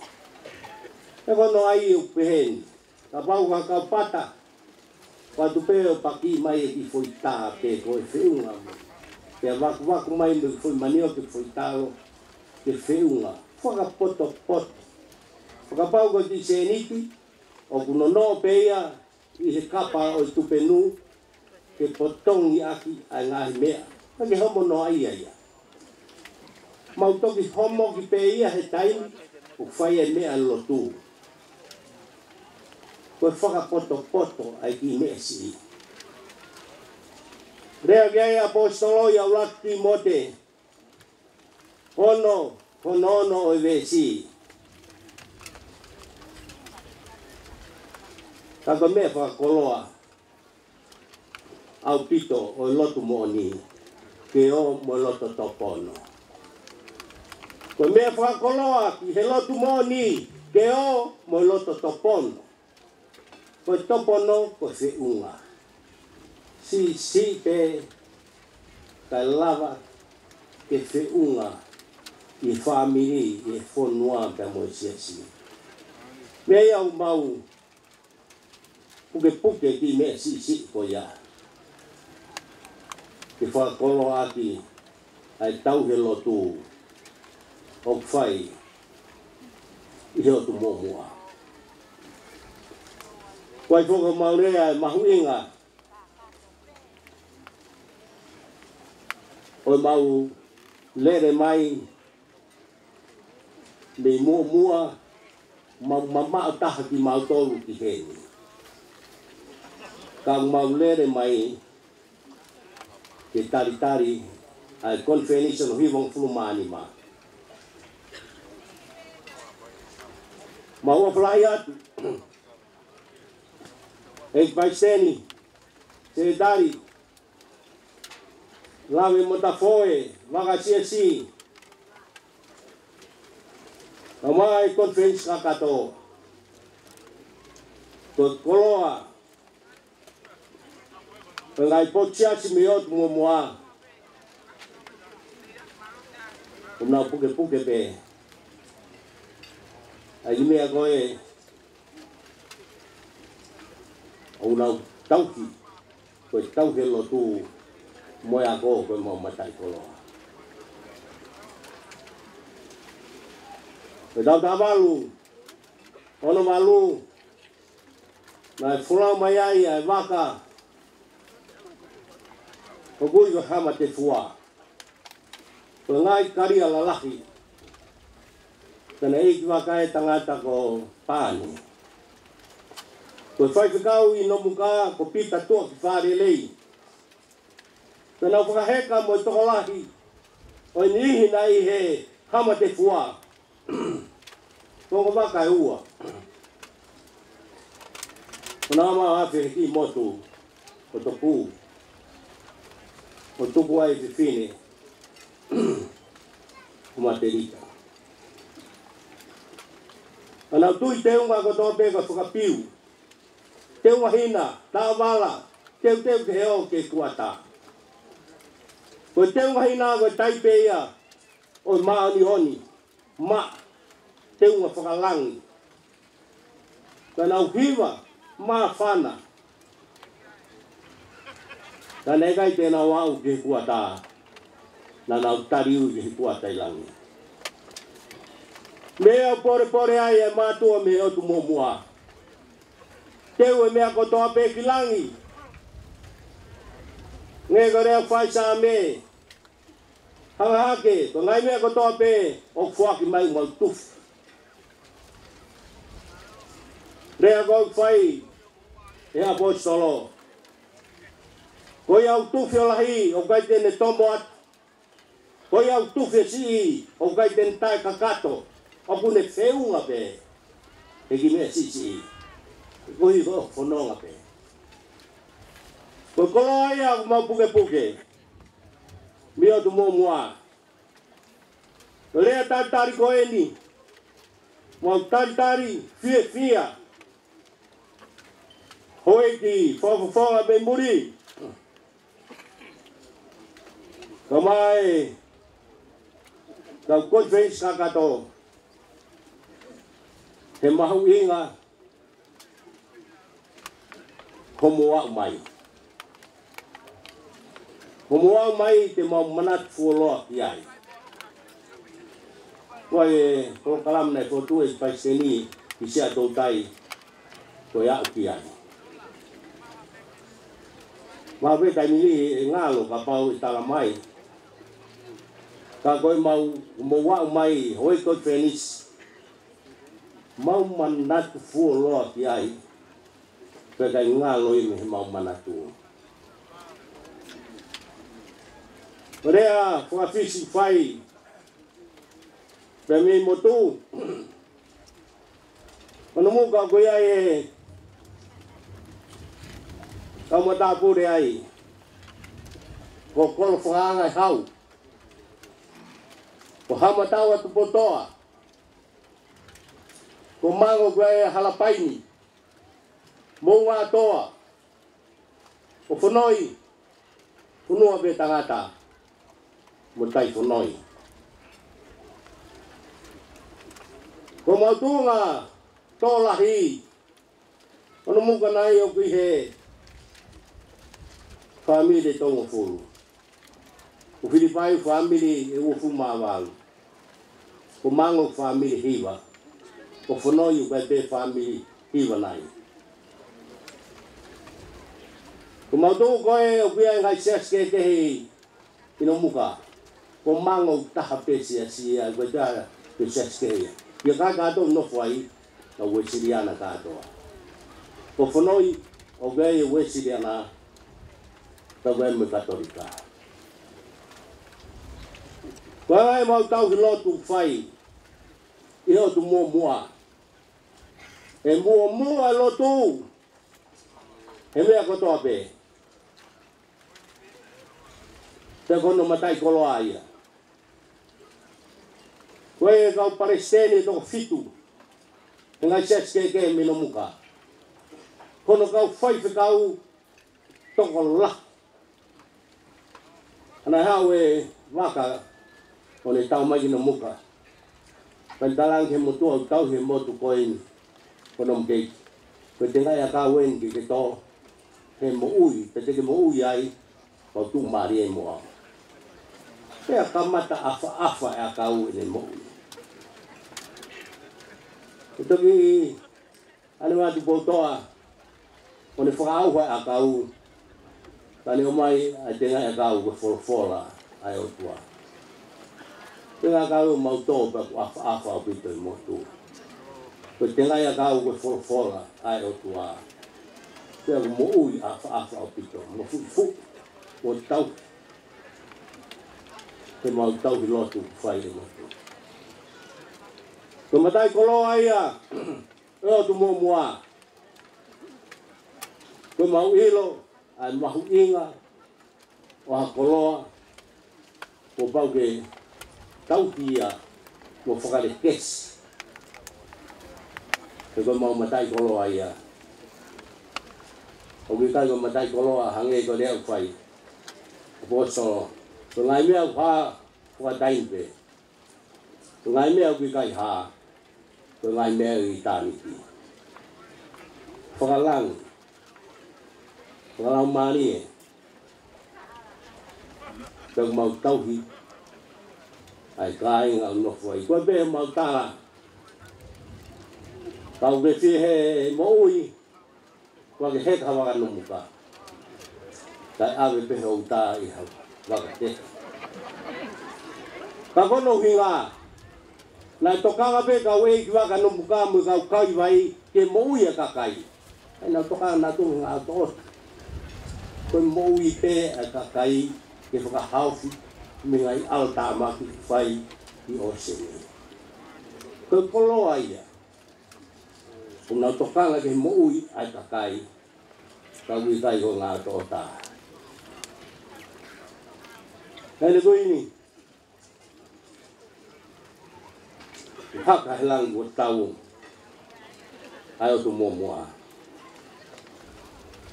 He ko hono ʻai ʻoku pehē ni, kapau ko ha kau pata, ʻoatu pē ʻo paki mai e kiʻi foʻi tā pē ko e feʻunga mo. Pea vakuvaku mai mo e foʻi manioke, foʻi talo, ke feʻunga. Fakapotopoto. Fakapapau ko e kiʻi sēniti, ʻoku nonoʻo pē ia ʻi he kapa ʻo e tupe nū, ke potongi ʻaki ʻa e ngaahi meʻa. Ka ke homo noa ia ia. Mau toki homo ki pē ia he taimi ʻoku fai e meʻa lotu. Ko e fakapotopoto ʻa e kiʻi meʻa siʻi. Lea ki ai ʻaposetolo ʻi he ʻuluaki Tīmote ono, ko hono ono ʻo e veesi. Ka ko e meʻa fakakoloa ʻaupito ʻo e lotu moʻoni, ke ō mo e loto topono. Ko e meʻa fakakoloa ki he lotu moʻoni, ke ō mo e loto topono. Ko e topono, ko e feʻunga. Siʻisiʻi pē, kae lava ke feʻunga ʻi he fāmili, ʻi he fonua, pea mo e siasi. Meʻa ia ʻoku mau pukepuke kiʻi meʻa siʻisiʻi ko ia, ke fakakoloa ʻaki ʻa e tauhi lotu ʻoku fai ʻi he ʻotu muʻomuʻa. Ko e foʻi mau lea ʻe mahuʻinga ʻo e mau lele mai mei muʻomuʻa, mau mamaʻo taha kimautolu ki heni. Ka mau lele mai ke talitali ʻa e konifelenisi hono hivangofulu mā nima. Mau ʻofa lahi atu, ʻEiki Palesiteni, Sekelitali, Lave mo Tafoe, Vaka Siasi, kae ʻumaʻā e konifelenisi kakato. Ko e koloa ʻo e ngaahi potu siasi mei he ʻotu muʻomuʻa, ʻoku nau pukepuke pē ʻa e meʻa ko ē ʻoku nau tauhi, ko e tauhi lotu mo e ako, ko e mau mataʻikoloa. Ko e taʻu taha valu ono valu, naʻe folau mai ai ʻa e vaka ʻoku ui ko Hamatefua. Ko e ngaahi kalia lalahi. Ko ʻene ʻeikivaka e tangata ko Paani. Ko e faifekau ʻi Nomuka ko Pita Tuʻakifalelei. Ko ʻenau fakaheka mo e tokolahi ʻo e niʻihi naʻe ʻi he Hamatefua, ko e ongo vaka ʻe ua. Ko ʻenau ō mai ʻo afe he kiʻi motu ʻo Toku, ʻo tuku ai e fefine ko Matelita. Naʻa nau tui teunga kotoa pē ko e fakapiu. Teunga hina, taʻovala, teuteu ke ō ki he kuata. Ko e teunga hina ko e taipe ia ʻo e māʻoniʻoni, maʻa, teunga fakalangi. Ka nau hiva māfana. Ka naʻe ʻikai te nau aʻu ki he kuata. Naʻa nau tali ui ki he kuata ʻi langi. Meʻa ʻoku polepole ai e mātuʻa mei he ʻotu muʻomuʻa. Teu e meʻa kotoa pē ki langi. Hangē ko e lea ʻa e faʻē Saame, hanga hake, ko e ngaahi meʻa kotoa pē ʻoku foaki mai ʻoku mau tufi. Lea ko ē ʻoku fai ʻe he ʻaposetolo. Ko ia ʻoku tufi ʻo lahi, ʻoku ʻikai te ne tomo atu. Ko ia ʻoku tufi ʻo siʻi, ʻoku ʻikai te ne taʻe kakato. ʻOku ne feʻunga pē he kiʻi meʻa siʻisiʻi. Ko e hiko fononga pē. Ko e koloa ia ʻoku mau pukepuke mei he ʻotu muʻomuʻa. Ko e lea talitali ko eni, mau talitali fiefia. Houʻeiki fakafofonga mei muli, kae ʻumaʻā e kau conference kakato, he mahuʻinga hoʻomo aʻu mai. Hoʻomo aʻu mai te mau manatu fuoloa ki ai. Ko e polokalama naʻe fokotuʻu ʻe Palesiteni ki Siaʻatoutai, ko e aʻu ki ai. Mahalo pē taimi ni ʻe ngalo kapau ʻe tala mai. Ka ko e mau, mau aʻu mai, houʻeiki conference, mau manatu fuoloa ki ai, pea ʻikai ngalo ia mei heʻemau manatu. Ko e lea fakafisi fai, pea mei motu, ʻo Nomuka ko ia e kau matāpule ai, ko Kolo Fakaanga e Hau, ko Haʻamatau ʻa Tupoutoʻa, ko Mango ko ia e Halapaini, Moʻungātoa, ʻo Fonoi, fonua pē tangata mo tai fonoi. Ko mau tuʻunga tokolahi ʻo Nomuka nai ʻoku ʻi he fāmili ʻe tolungofulu. Ko Filipai fāmili ʻe uofulu mā valu. Ko Mango fāmili hiva. Ko Fonoi ʻoku ʻi ai pē fāmili hiva nai. Ko mau tuʻu ko ē ʻoku ʻi ai e ngaahi siasi kehekehe ʻi Nomuka. Ko Mango taha pē siasi ia, ʻoku ʻi ai pē siasi kehe ia. ʻI ai e kātoa nofo ai, kau Uēsiliana kātoa. Ko Fonoi, ʻoku ʻi ai e Uēsiliana, ka ʻoku ʻi ai mo e Katolika. Ko e mau tauhi lotu fai ʻi he ʻOtu Muʻomuʻa. ʻE muʻomuʻa lotu he meʻa kotoa pē. Pea ko hono mataʻikoloa ia. Ko e kau palesiteni ʻe toko fitu he ngaahi siasi kehekehe mei Nomuka. Ko hono kau faifekau tokolahi. Naʻe haʻu e vaka ʻo ne tau mai ki Nomuka. Pea ne talaange ki he motuʻa ʻoku tauhi he motu ko eni, ko Nomukeiki, ko e tengaʻi ʻakau eni ke ke tō he moʻui, pea te ke moʻui ai, pea u tuʻumālie mo au. Pea kamata ʻafaʻafa e ʻakau ʻene moʻui. ʻE toki ʻalu atu Tupoutoʻa, ʻo ne fakaʻauha e ʻakau, ka ne ʻomai ʻa e tengaʻi ʻakau ko e folofola ʻa e ʻOtua. Tengaʻi ʻakau ʻoku mau tō pea ʻoku ʻafaʻafa ʻaupito ʻi motu. Ko e tengaʻi ʻakau ko e folofola ʻa e ʻOtua. Pea ʻoku moʻui ʻafaʻafa ʻaupito, mo fuʻifuʻi, mo tau. Ke mau tauhi lotu fai ʻi motu. Ko e mataʻikoloa ia ʻo e ʻOtu Muʻomuʻa. Ko e mau ʻilo ʻa e mahuʻinga ʻo ha koloa, kuo pau ke tauhi ia mo fakalekesi. He ko e mau mataʻikoloa ia. ʻOku ʻikai ko e mataʻikoloa hangē ko e lea ʻoku fai ʻe he ʻaposetolo, ko e ngaahi meʻa ʻoku hā, fakataimi pē. Ko e ngaahi meʻa ʻoku ʻikai hā, ko e ngaahi meʻa ʻo ʻitāniti. Fakalangi, fakalaumālie, pea ʻoku mau tauhi ʻa e kāinga ʻoku nofo ai. Ko e pehē ʻemau tala, kapau ʻoku ke fie he moʻui, kuo ke heka ha vaka Nomuka, kae ʻave pē hoʻo uta ʻi ha vaka kehe. Ka ko hono ʻuhinga, naʻe tokanga pē kau ʻeikivaka Nomuka mo e kau kaivai ke moʻui e kakai. ʻA ia naʻe tokanga naʻa tō ngā tō. Ko e moʻui pē e kakai ke fakahaofi mei he ngaahi ʻalotāmaki fai ʻi ʻōseni. Ko e koloa ia. ʻOku nau tokanga ki he moʻui ʻa e kakai, ka ʻoku ʻikai ko e ngā tōtā. Hei le kuini, haka he langi ʻo tau ʻa e ʻOtu Muʻomuʻa.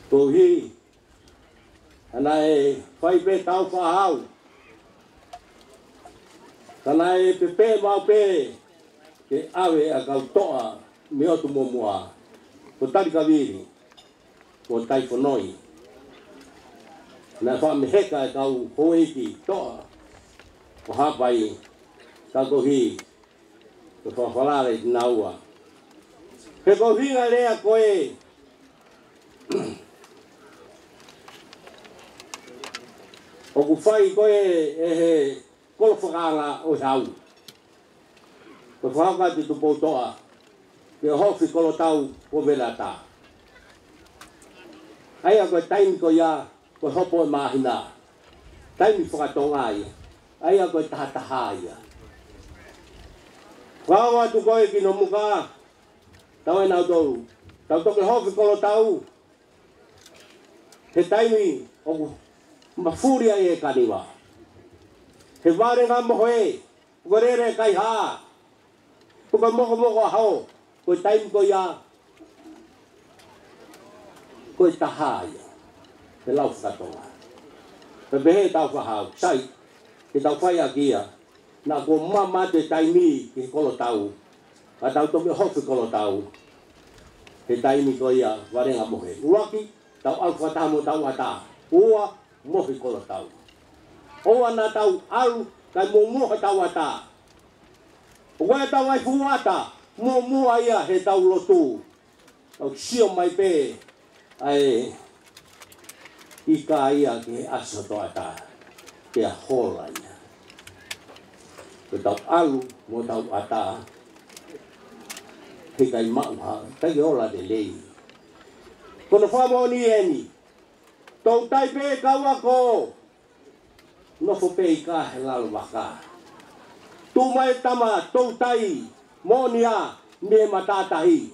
Koeʻuhi, naʻe fai pē tau fahau. Ka naʻe pehē maʻu pē ke ʻave ʻa e kau toʻa mei ʻOtu Muʻomuʻa. Ko Talikavili, ko Taifonoi. Naʻe fakameheka e kau houʻeiki toʻa ʻo Haʻapai, ka koeʻuhi ko e fakafalala ʻi kinaua. He ko e ʻuhinga lea ko ē ʻoku fai ko ē ʻe he kolo fakaanga ʻo e hau. Ko e fakahoko atu Tupoutoʻa ke ofi kolo tau ko Vela ʻAtā. ʻA ia ko e taimi ko ia, ko e hopo e māhina. Taimi fakatonga ia. ʻA ia ko e tahataha ia. Fakahoko atu ko ē ki Nomuka, tau ʻe nautolu, tau toki ofi kolo tau he taimi ʻoku mafuli ai e kaniva. He valenga mohe, ko e lele kaihā, ko e mokomoko ʻaho, ko e taimi ko ia, ko e taha ia he lau fakatonga. Pea pehē ʻe he tau fahau, sai, ke tau fai ʻaki ia, naʻa kuo mamaʻo e taimi ki he kolo tau, ka tau toki ofi kolo tau he taimi ko ia valenga mohe. ʻUluaki, tau ʻalu fakataha mo hotau ʻatā. Ua, mohe kolo tau. ʻOua naʻa tau ʻalu kae muʻomuʻa hotau ʻatā. ʻOku ʻi ai hotau ʻai fuʻu ʻata, muʻomuʻa ia heʻetau lotu. Tau sio mai pē ʻa e ika ia ki he ʻasi hoto ʻatā, pea hola ia. Ko ʻetau ʻalu mo hotau ʻatā, heʻikai maʻu ha, ʻikai ke ola lelei. Ko hono fakamoʻoni eni, toutai pē kau ako, nofo pē ika he lalo vaka. Tuʻu mai tama toutai moʻoni ā mei he matātahi.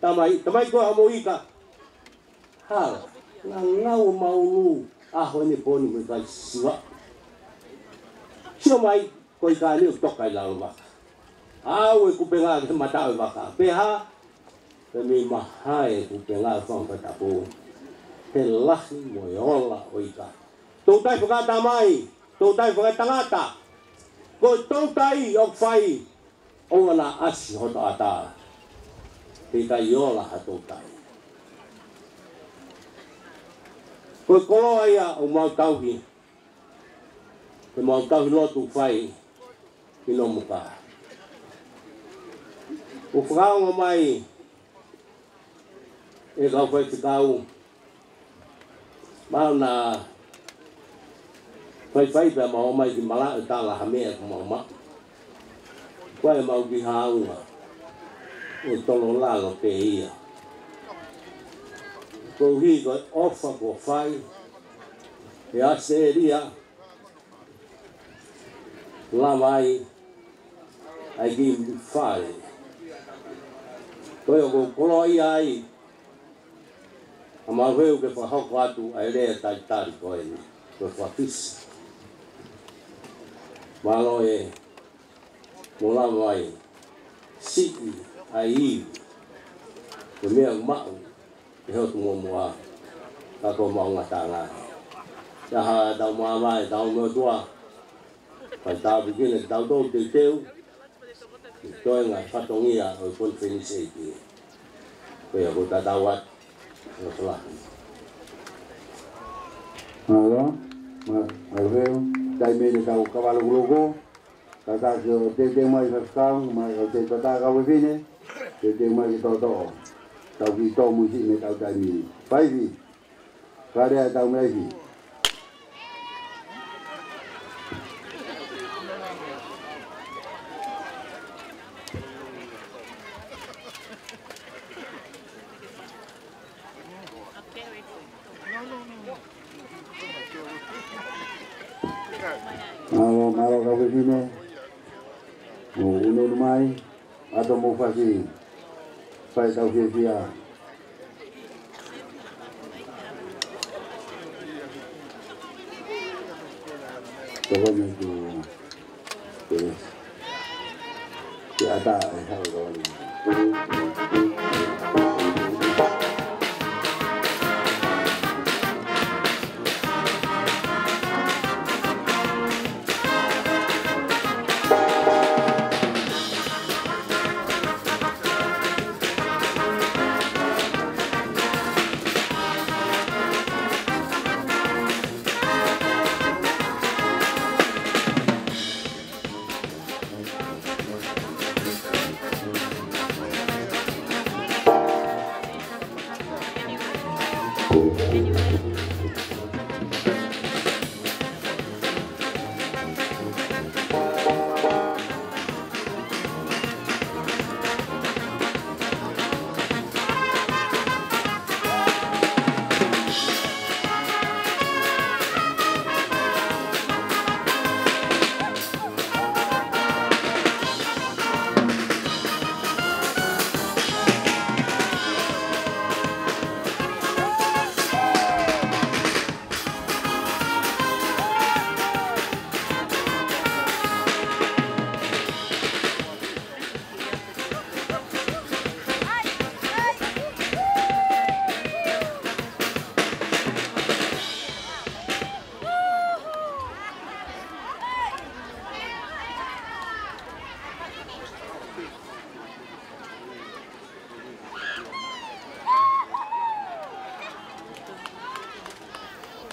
Tamai, tamai ko e hamo ika. Hala, ngangau maulu ʻaho ni pō ni mo e kai siva. Sio mai, ko e ika ni ʻoku toka ʻi lalo vaka. ʻAu e kupenga ki he mata ʻo e vaka. Pea hā, pea mei mahae kupenga fanga fatapu. He lahi mo e ola ʻo e ika. Toutai fakatamai, toutai fakatangata. Ko e toutai ʻoku fai, ʻoua naʻa ʻasi hoto ʻatā, heʻikai ola ha toutai. Ko e koloa ia ʻoku mau tauhi, ʻoku mau tauhi lotu fai ʻi Nomuka. ʻOku fakaongo mai ʻe he kau faifekau, mau na faifai pea mau ō mai ki malaʻe tala ha meʻa kuo mau maʻu. Ko e mau ki haunga, ʻe tolo lalo pē ia. Koeʻuhi ko e ʻofa kuo fai ʻe ʻAositelēlia, lava ai ʻa e kiʻi fale. Ko ia ʻoku ou koloaʻia ai ʻa Maʻuheu ke fakahoko atu ʻa e lea talitali ko eni, ko e fakafisi. Mālō e mo lava ai siʻi ʻa e ivi, ko e meʻa ʻoku maʻu ʻe he ʻOtu Muʻomuʻa, ka ko e maʻu ngataʻanga. Taha tau māvae, tau motuʻa, fai tāpuekina kitautolu teuteu, ki he toenga fatongia ʻo e konifelenisi ʻeiki. Ko ia ko e tatau atu, ʻo tolahi. Mālō, ma, ma veo, taimi ni tau kava lokoloko, tataki ʻo teuteu mai faifekau, mai ʻo te tataki kau fefine, teuteu mai ki toʻotoʻo. Tau kiʻi tōmuihi mei he tau taimi ni. Faifi. Fale ʻa e tau mei ai. Mālō, mālō kau fefine. Mou ʻunuʻunu mai. ʻAto mou fasi, fai tau fiefia. Tokoni tu, te, te ata e hau tokoni.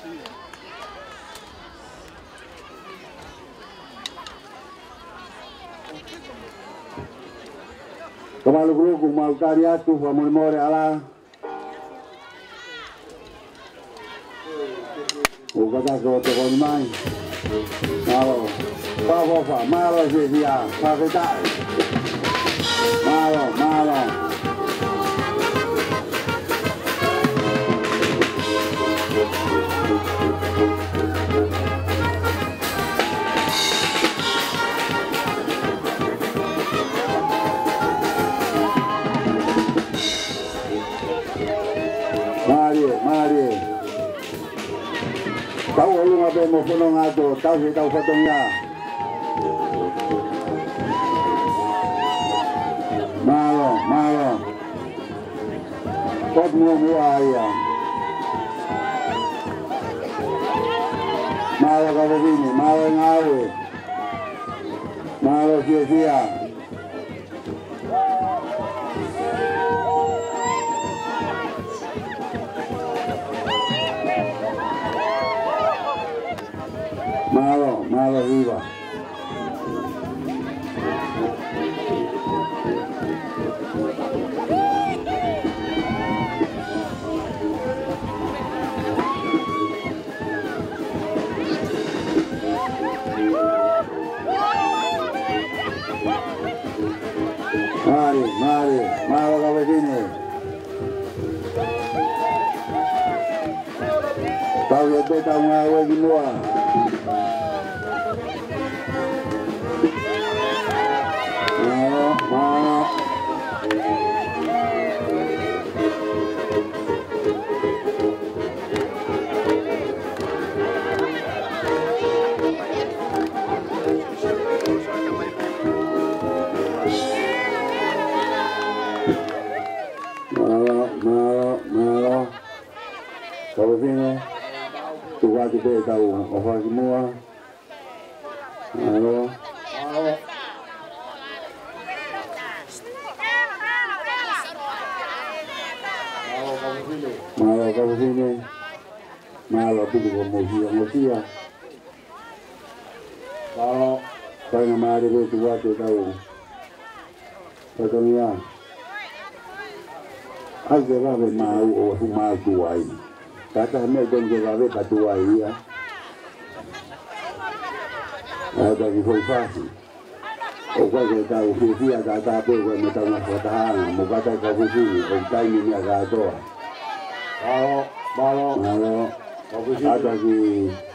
Ka malukuluku mau tali atu, fakamolemole ʻalā. ʻOku kātaki ʻo tokoni mai. Mālō. Fakaʻofoʻofa, mālō fiefia, fakafetaʻi. Mālō, mālō. Mālie, mālie. Tau ʻolunga pē mo fononga atu, tau he tau fatongia. Mālō, mālō. Kot muamua ia. Mālō kau fefine, mālō e ngāue. Mālō fiefia. Mālō, mālō hiva. Mālie, mālie, mālō kau fefine. Tau ia te tau ngāue ki muʻa. Mālō, mālō. Mālō, mālō, mālō. Kau fefine, tuku atu pē tau ʻofa ki muʻa. Mālō. Mālō, kau fefine. Mālō, kau fefine. Mālō, pili ko mo hia, mo hia. Mālō. Faingamālie pē tuku atu tau. Fatongia. ʻAi ke vave maʻu ʻo fu maʻu tuai. Kātaki meʻa ko eni ke vave pē tuai ia. ʻAi taki foʻi fasi. ʻOku ʻikai ke tau fiefia kātaki pē ko e meʻa tau ngaahi fakatahaʻanga. Mo kātaki kau fefine, ʻoku taimi meʻa kātoa. Mālō, mālō. Mālō. Kau fefine. ʻAi taki fasi.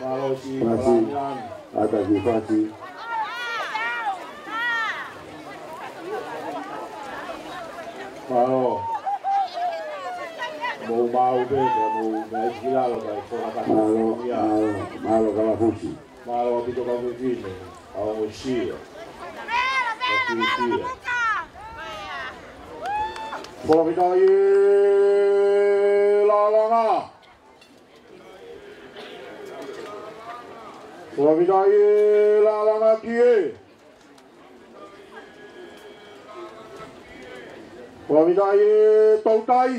Mālō si, mālō. ʻAi taki fasi. Mālō. Mou maʻu pē, mou meʻa ki lalo, kae fora ka. Mālō, ia. Mālō, mālō kau fusi. Mālō ʻaupito kau fefine, ʻa ongo sia. Fakafetaʻi ē Lalanga. Fakafetaʻi ē Lalanga ki ē. Fakafetaʻi ē Toutai.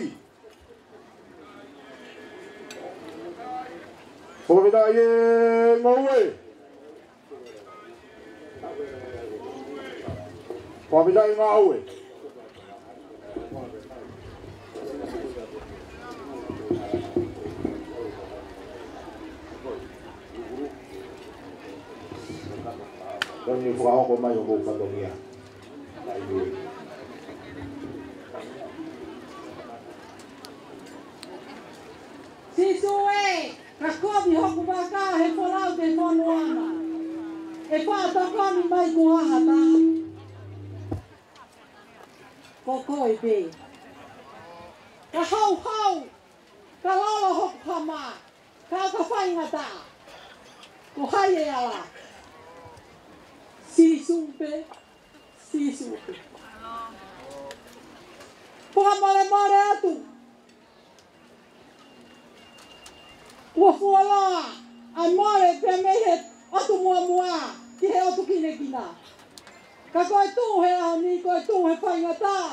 Fakafetaʻi ē Ngoue. Fakafetaʻi Ngaue. Tonu fakahoko mai hoʻomou fatongia. Sīsū ē, ka kovi hoku vaka he folau ke fonu ana. ʻE faʻa tokoni mai ko ha taha? Ko koe pē. Ka hauhau, ka lolo hoku hama, ka ʻoka faingataʻa. Ko hai ʻe ala? Sīsū pē. Sīsū. Fakamolemole atu. Kuo fuoloa ʻa e mole pea mei he ʻotu muʻomuʻa ki he ʻotu kinekina. Ka ko e tuʻu he ʻaho ni, ko e tuʻu he faingataʻa.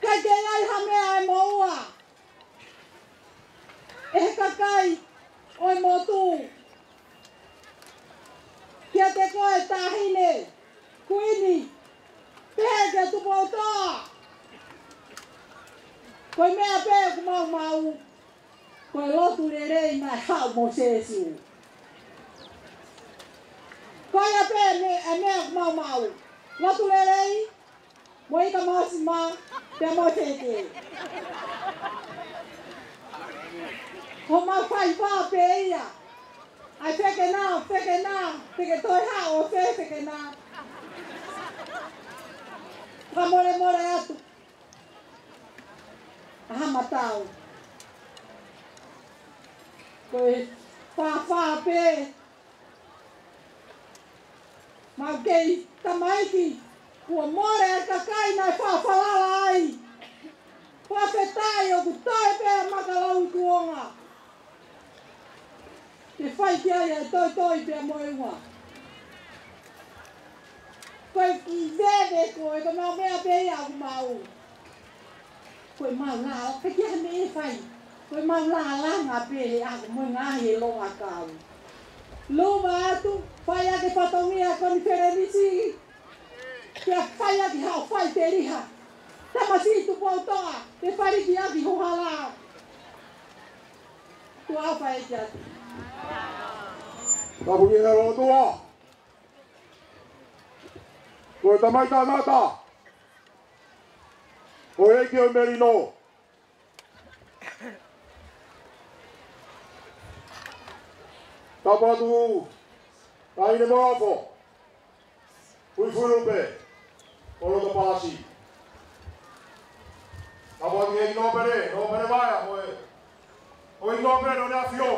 ʻIkai ke ʻi ai ha meʻa ʻe moʻua. kai ʻo e motu. Kiate koe Taʻahine, Kuini, pehē kia Tupoutoʻa. Ko e meʻa pē ʻoku mau maʻu, ko e lotu lelei naʻe haʻu mo Sēsū. Ko ia pē me-, e meʻa ʻoku mau maʻu. Lotu lelei, mo e ika masi ma, pea mo e feke. Ko mau fai pā pē ia. ʻAi feke na, feke na, feke toe ha ʻo fe, feke na. Ka mole mole atu. ʻA Hamatau. Ko e fāfā pē. Mau kei tamaiki, kuo mole e kakai naʻe faʻa falala ai. Fakafetaʻi ʻoku toe pē maka lau i kuonga. Ke fai ki ai e toitoi pea mo e ua. Ko e kiʻi veve ko e ka mau meʻa pē ia ʻoku maʻu. Ko e mau lā, ʻikai ke ʻi ai ha meʻa ʻe fai. Ko e mau lālanga pē he ʻaho mo e ngaahi ʻe loa kau. Luma atu, fai ake fatongia konifelenisi. Pea fai ake haʻo fai teliha. Tamasiʻi Tupoutoʻa, te fai ki ʻaki ho hala. Tuʻa fai ki atu. Tapu ki he ʻOtua. Ko e tamai tangata. Ko e ʻEiki ʻo e melino. Tapu atu, Taʻahine Moafo, Fuifuilupe ʻo Lotopalasi. Tapu atu ki he ʻEiki Nōpele, Nōpele Vaea, ko e, ko e ʻEiki Nōpele ʻo e ʻAfio.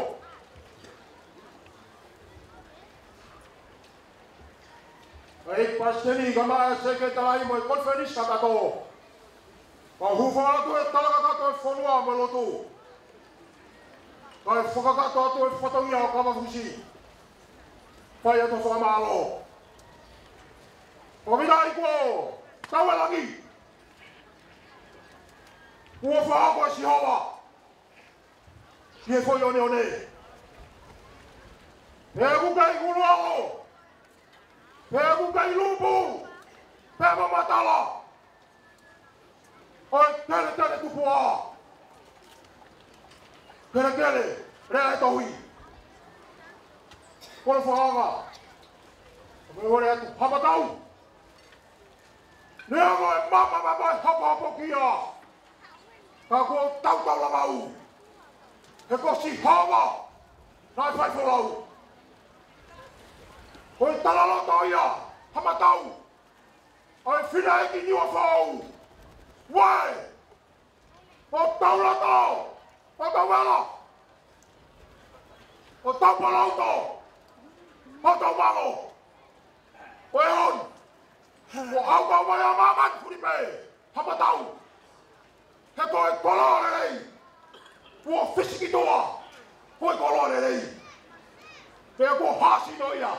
ʻEiki Palesiteni, kae ʻumaʻā e Sekelitali mo e konifelenisi kakato. Kau hūfanga atu e tala kakato e fonua mo e lotu. Kae fakakakato atu e fatongia ʻo Kavafusi. Fai atu e fakamālō. Ko e meʻa ia kuo tau ʻi langi. Kuo fakahoko ʻe Sihova ʻi he foʻi ʻoneʻone. Pea ʻoku ʻikai ʻuluʻalo, pea ʻoku ʻikai lupu, pea mo matala. ʻOi, kelekele tupuʻa. Kelekele, lea e tohi. Ko e fakaʻanga. Ko e ʻoua atu, Haʻamatau. Neongo e mama mama e hopohopo kia. Ka kuo tautau langa ʻu. He ko Sihova naʻe fai folau. Ko e talaloto ia, Haʻamatau. ʻA e fineʻeiki Niuafoʻou. Uē. ʻO tau loto, ʻo tau vela, ʻo tau palauto, ʻo tau valo. ʻO e on, ʻo au kau mai a māmani fuli pē, Haʻamatau. He ko e koloa lelei, kuo fisiki toa, ko e koloa lelei. Pea kuo hasi no ia.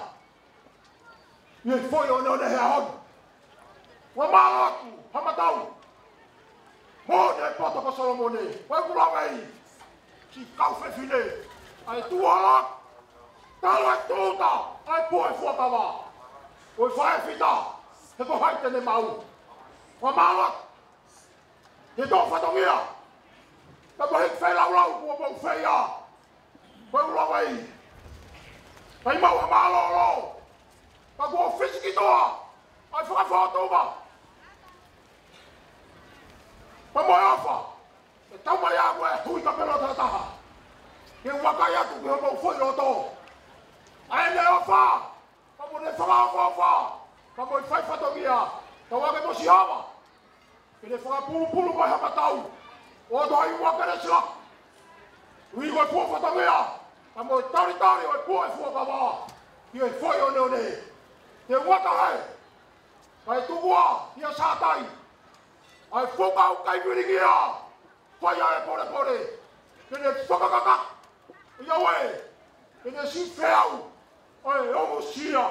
ʻI he foʻi ʻoneʻone he ʻaho ni. Ua mālō atu, Haʻamatau. Mo e poto ko Solomone, ko e kula vei. Siʻi kau fefine, ʻa e tuʻu hala. Talu e tuʻuta, ʻa e pō e fuakava. Ko e faʻē fita, he ko hai te ne maʻu. Ua mālō atu. He tō fatongia. Ka ko e hiki fai laulau, kuo mau fai ia. Ko e ʻuluaki. Kai mau ha mālōlō. Ka kuo fisiki toa. ʻA e fakafōtunga. Ka mo e ʻofa. ʻE tau mai ʻa koe hui ka pelo taha taha. Ke vakai atu ki hoʻomou foʻi loto. ʻA ʻene ʻofa. Ka mo ne fakaʻofoʻofa. Ka mo e fai fatongia. Ka ʻoua ke mo Sihova. Ke ne fakapulupulu mai Haʻamatau. ʻO toe ʻi ua ke ne sila. Ui ko e fua fatongia. Ka mo e talitali ʻo e pō e fuakava. ʻI he foʻi ʻoneʻone. Te uata he. Ka e tukua ia Sātai. ʻA e fuka ʻoku ʻikai vilingia. Fai ʻa e polepole. Ke ne fakakaka. ʻIa ue. Ke ne siʻi feau. ʻA e ongo sia.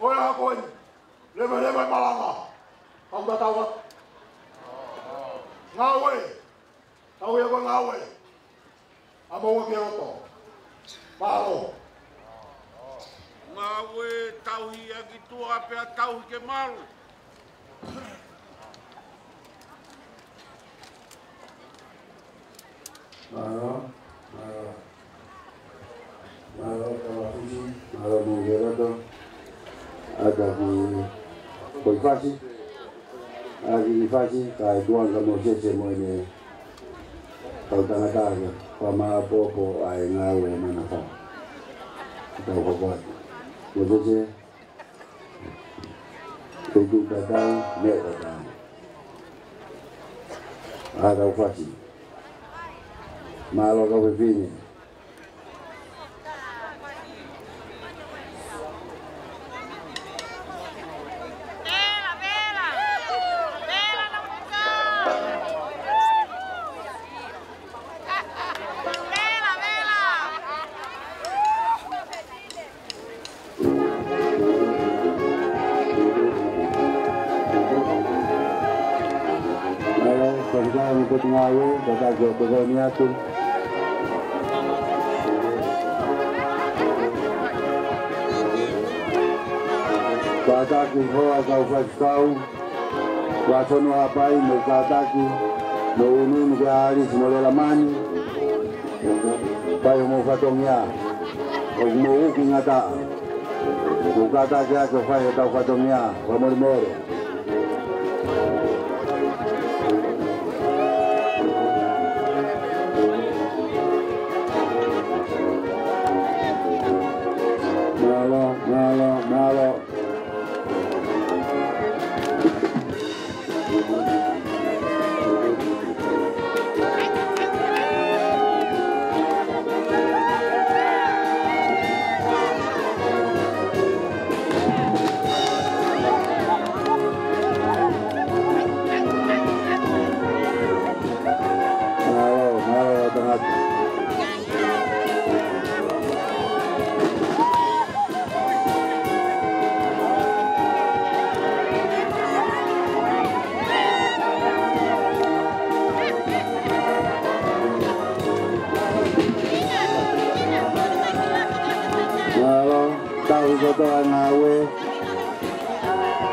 ʻO e ʻaho ko eni. Leveleva e malanga. Kau tatau atu. Ngāue. Tau ia ko e ngāue. ʻAmaua ki loto. Mālō. Ngāue tauhi ʻaki tuʻa pea tauhi ke malu. Mālō, mālō. Mālō, Tama Fisi, mālō mo e loto. ʻAtaki ko e fasi, ʻaki e fasi, kae tuʻu ange kia Mōsese mo ʻene kau tangata ke fakamāʻopoʻopo ʻa e ngāue ʻa e manafā. Tau hoko atu. Mōsese, tuʻu tatau, meʻa tatau. ʻA e kau fasi. Mālō kau fefine. Mālō, Faifekau mo e Potungāue, kātaki ʻo tokoni atu. Kātaki hoa kau faifekau, Vaʻa Fonua Haʻapai, mo e kātaki, mo e ʻunuʻunu kia ʻAlisi mo Lelamani. Fai homou fatongia, ʻoku mou uki ngata. Mou kātaki ake ʻo fai hotau fatongia, fakamolemole. Mālō, mālō, mālō. Mālō, mālō, tangata. Mālō, tauhi kotoa e ngāue.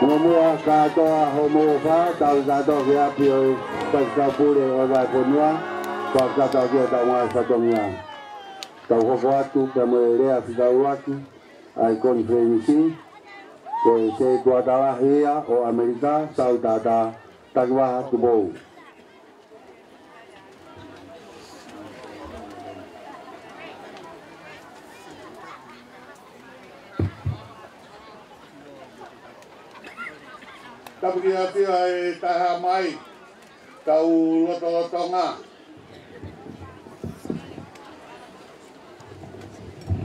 Muʻomuʻa kātoa hoʻomou ʻofa, tauhi kātoa ki ʻapi ʻo e Faifekau Pule ʻo e Vahefonua, fakakakato ʻaki ʻetau ngaahi fatongia. Tau hoko atu pea mo e lea fekauʻaki ʻa e konifelenisi, ko e Setuata Lahi ia ʻo ʻAmelika, Sautata Takivaha Tupou. Tapu ki he ʻAfiona ʻi he taha mai, tau lotolotonga.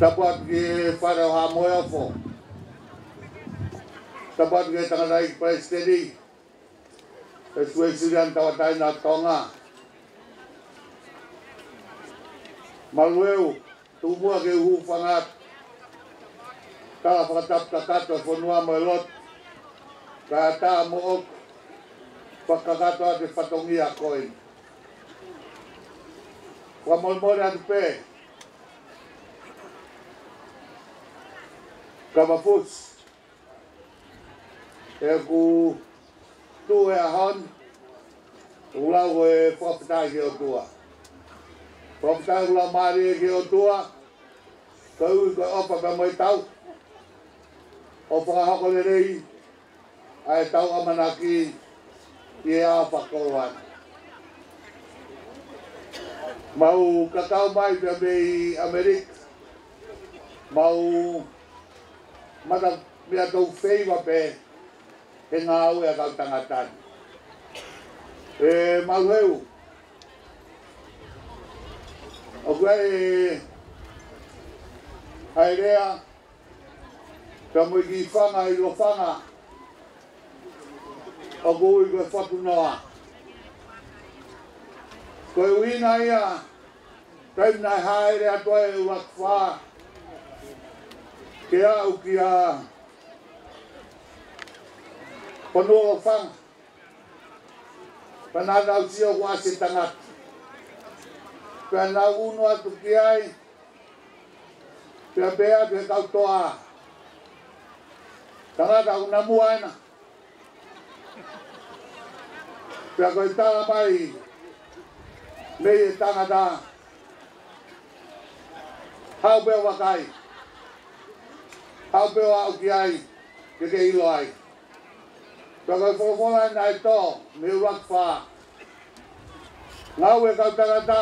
Tapu atu ki he Fale ʻo Haʻa Moheofo. Tapu atu ki he tangataʻeiki Palesiteni, ʻEiki Suesiliana Tauʻatāina ʻo Tonga. Malu ʻEu, tuku muʻa ke u hūfanga atu. Tala fakatapu kakato e fonua mo e lotu. Kae ʻatā moʻoku fakakakato atu e fatongia ko eni. Fakamolemole atu pē. Kava Fusi. ʻOku tuʻu he ʻaho ni, ʻoku lau ko e fakafetaʻi ki he ʻOtua. Fakafetaʻi ʻoku lau mālie ki he ʻOtua, koeʻuhi ko e ʻofa pea mo e tau, ʻo fakahoko lelei ʻa ʻetau ʻamanaki ʻi he ʻaho fakakoloa ni. Mau kakau mai pea mei ʻAmelika, mau mata meʻa tou feiva pē he ngāue ʻa e kau tangata ni. ʻE Malu ʻEu, ʻoku ʻi ai e, ʻa e lea, pea mo e kiʻi fanga ʻi Lofanga, ʻoku ui ko e Fotunoa. Ko e ʻuhinga ia, taimi naʻe hāʻele atu ai e ʻUluaki Fā ke aʻu kia Fonualofanga, pea naʻa nau sio kuo ʻasi e tangata. Pea nau unu atu ki ai, pea pehē atu ʻe he kau toʻa, tangata ʻoku na mua ena. Pea ko e tala mai mei he tangata, haʻu pē ʻo vakai, haʻu pē ʻo aʻu ki ai, ke ke ʻilo ai. Pea ko e folofola naʻe tō mei he ʻuluaki fā. Ngāue ʻa e kau tangata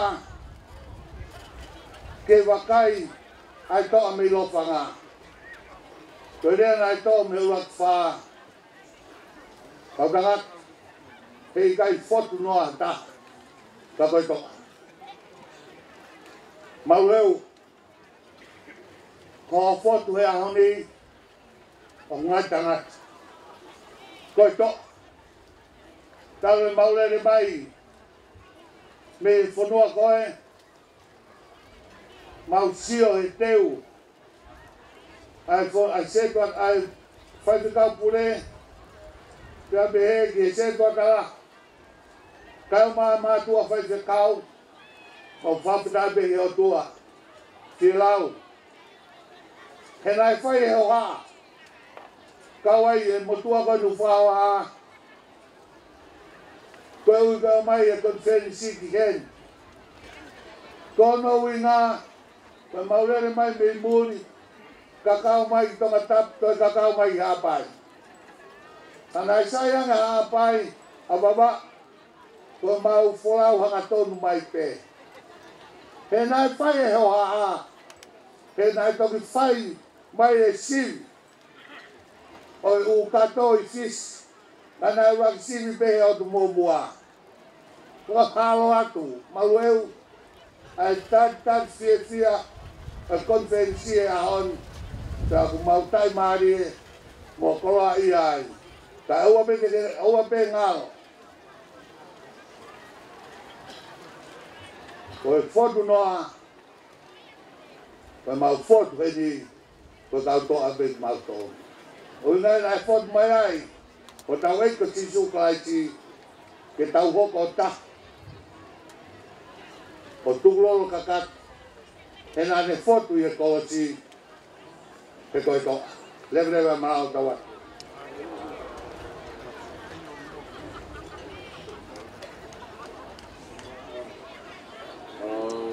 ke vakai ʻa e toʻa mei lofanga. Ko e lea naʻe tō mei he ʻuluaki fā. Kau tangata, heʻikai fotu noa ha taha ka ko e toʻa. Maʻuleu, ko hoʻo fotu he ʻaho ni ʻoku ngali tangata, ko e toʻa. Talu ʻemau lele mai mei he fonua ko ē, mau sio he teu ʻa e fo-, ʻa e setuata, ʻa e faifekau pule, pea pehē ki he setuata lahi, kae ʻumaʻā e mātuʻa faifekau, mau fakafetaʻi pē ki he ʻOtua. Fielau. He naʻe fai e hohaʻa, kau ai e motuʻa ko ē ʻoku fakahohaʻa, koeʻuhi ko e ʻomai e konifelenisi ki heni. Ko hono ʻuhinga, ko ʻemau lele mai mei muli, kakau mai ki Tongatapu, toe kakau mai ki Haʻapai. Ka naʻe sai ange Haʻapai, ʻa Vavaʻu, ko ʻemau folau hangatonu mai pē. He naʻe fai e hohaʻa, he naʻe toki fai mai e sivi ʻo e ʻū kato ʻi Fisi, naʻa nau ʻuluaki sivi pē he ʻotu muʻomuʻa. Ko e halo atu, Maʻuleu, ʻa e tataki fiefia ʻa e konifelenisi he ʻaho ni, pea ʻoku mau taʻimālie mo koloaʻia ai. Kae ʻoua pē ke, ʻoua pē ngalo. Ko e fotu noa, ko ʻemau fotu heni, ko e kau toʻa pē ʻoku mau toʻo. ʻUhinga ia naʻe fotu mai ai hotau ʻEiki ko Sīsū Kalaisi, ke tau hoko ʻo taha, ʻo tukulolo kakato, he naʻa ne fotu ʻi he kolosi, he ko e toʻa. Leveleva e malanga ʻo tau atu.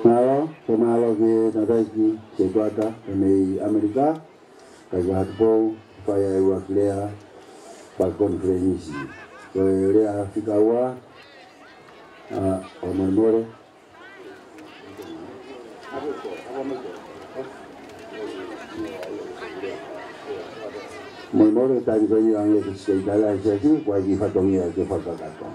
Mālō, ke mālō ki he tangataʻeiki setuata mei ʻAmelika, kae ʻumaʻā ʻa Tupou, fai ʻa e ʻuluaki lea fakakonifelenisi. Ko e lea fika ua, ʻa, ʻoku molemole. Molemole, taimi ko eni ʻoange ki he Sekelitali ʻa e Siasi, ko e kiʻi fatongia ke fakakakato.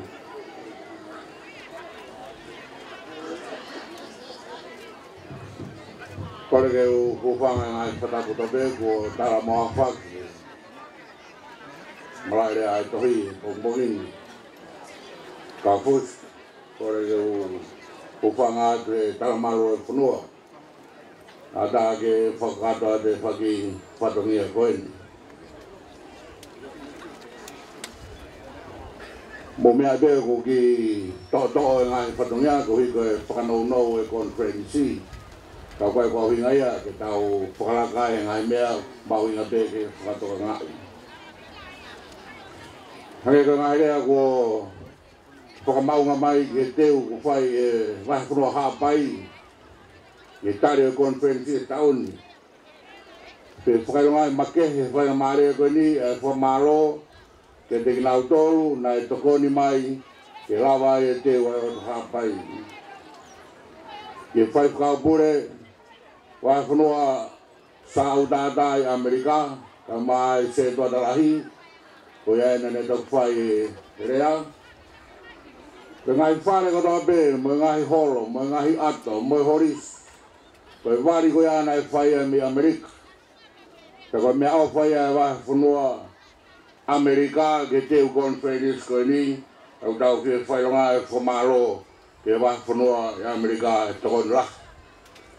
Kole ke u hūfanga he ngaahi fakatapu kotoa pē kuo tala mo aofaki. Malaʻe lea ʻa e tohi, pongipongi ni. Ka fusi, kole ke u hūfanga atu he talamalu ʻo e fonua. ʻAtā ke fakakakato atu e faki fatongia ko eni. Mou meaʻi pē ʻoku kiʻi toʻotoʻo e ngaahi fatongia koeʻuhi ko e fakanounou e konifelenisi. Ka ko e ʻuhinga ia ke tau fakalaka e ngaahi meʻa mahuʻinga pē ke fakatokangaʻi. Hangē ko e ngaahi lea kuo fakamaʻunga mai ki he teu kuo fai ʻe he Vahefonua Haʻapai, ʻi he tali ʻo e konifelenisi ʻo e taʻu ni. Pea fakaʻilonga makehe he faingamālie ko eni ʻa e fakamālō kiate kinautolu naʻe tokoni mai ke lava ai e teu ʻa e ʻOtu Haʻapai. Ki he faifekau pule Vahefonua Sāʻautātā ʻi ʻAmelika, kae ʻumaʻā e setuata lahi, ko ia naʻa ne toki fai e lea. Ko e ngaahi fale kotoa pē, mo e ngaahi holo, mo e ngaahi ʻato, mo e holisi. Ko e vali ko ia naʻe fai ia mei ʻAmelika. Pea ko e meʻaʻofa ia ʻa e Vahefonua ʻAmelika ki he teu konifelenisi ko eni, ʻoku tau fie fakaʻilonga e fakamālō ki he Vahefonua ʻi ʻAmelika he tokoni lahi.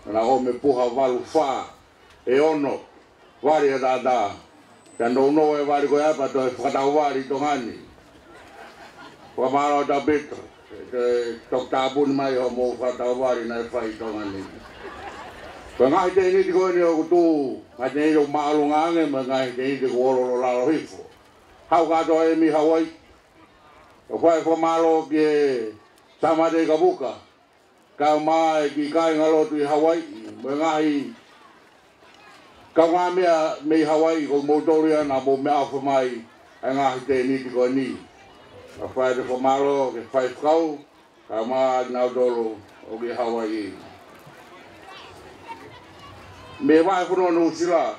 Naʻa nau ʻomi e puha valu fā, ʻe ono vali ʻataʻatā. Pea nounou e vali ko ia pea toe fakatau vali ʻi Tonga ni. Fakamālō ʻaupito. Ke toki tāpuni mai hoʻomou fakatauvali naʻe fai ʻi Tonga ni. Ko e ngaahi tēniti ko eni ʻoku tuʻu, ngaahi tēniti ʻoku māʻolunga ange, mo e ngaahi tēniti ʻoku ʻololo lalo hifo. Haʻu kātoa ia mei Hawaiʻi. ʻOku fai e fakamālō ki he Sāmate ʻi Kapuka, kae ʻumaʻā e kiʻi kāingalotu ʻi Hawaiʻi, mo e ngaahi kaungāmeʻa mei Hawaiʻi, ko moutolu ia naʻa mou meʻaʻofa mai ʻa e ngaahi tēniti ko eni. Ka fai atu e fakamālō ki he faifekau, kae ʻumaʻā kinautolu ʻoku ʻi Hawaiʻi. Mei he Vahefonua Nuʻusila,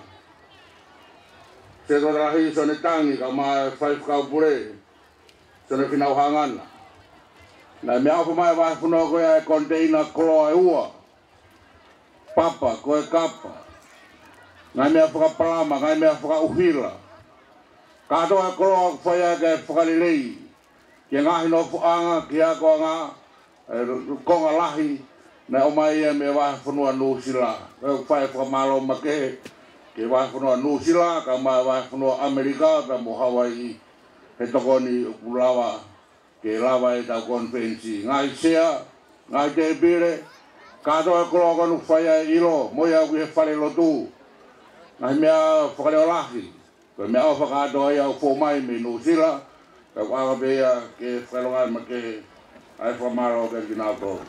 Setuata Lahi Sione Tangi, kae ʻumaʻā e faifekau pule, Sione Finau Hangana. Naʻe meʻaʻofa mai e vahefonua ko ia e koniteina koloa ʻe ua, papa, ko e kapa, ngaahi meʻa fakapalama, ngaahi meʻa fakaʻuhila. Kātoa e koloa ʻoku fai ʻaki e fakalelei ki he ngaahi nofoʻanga, ki he akoʻanga, e konga lahi, naʻe ʻomai ia mei he Vahefonua Nuʻusila. ʻOku fai e fakamālō makehe ki he Vahefonua Nuʻusila, kae ʻumaʻā e Vahefonua ʻAmelika, pea mo Hawaiʻi, he tokoni ʻoku lava ke lava ʻetau konifelenisi. Ngaahi sea, ngaahi tēpile, kātoa e koloa ko eni ʻoku fai ai e ʻilo, mo ia ʻoku ʻi he falelotu. Ngaahi meʻa fakaleʻolahi, ko e meʻaʻofa kātoa ia ʻoku fou mai mei Nuʻusila, ka ʻoku ʻaonga pē ia ke fakaʻilonga makehe ʻa e fakamālō kiate kinautolu.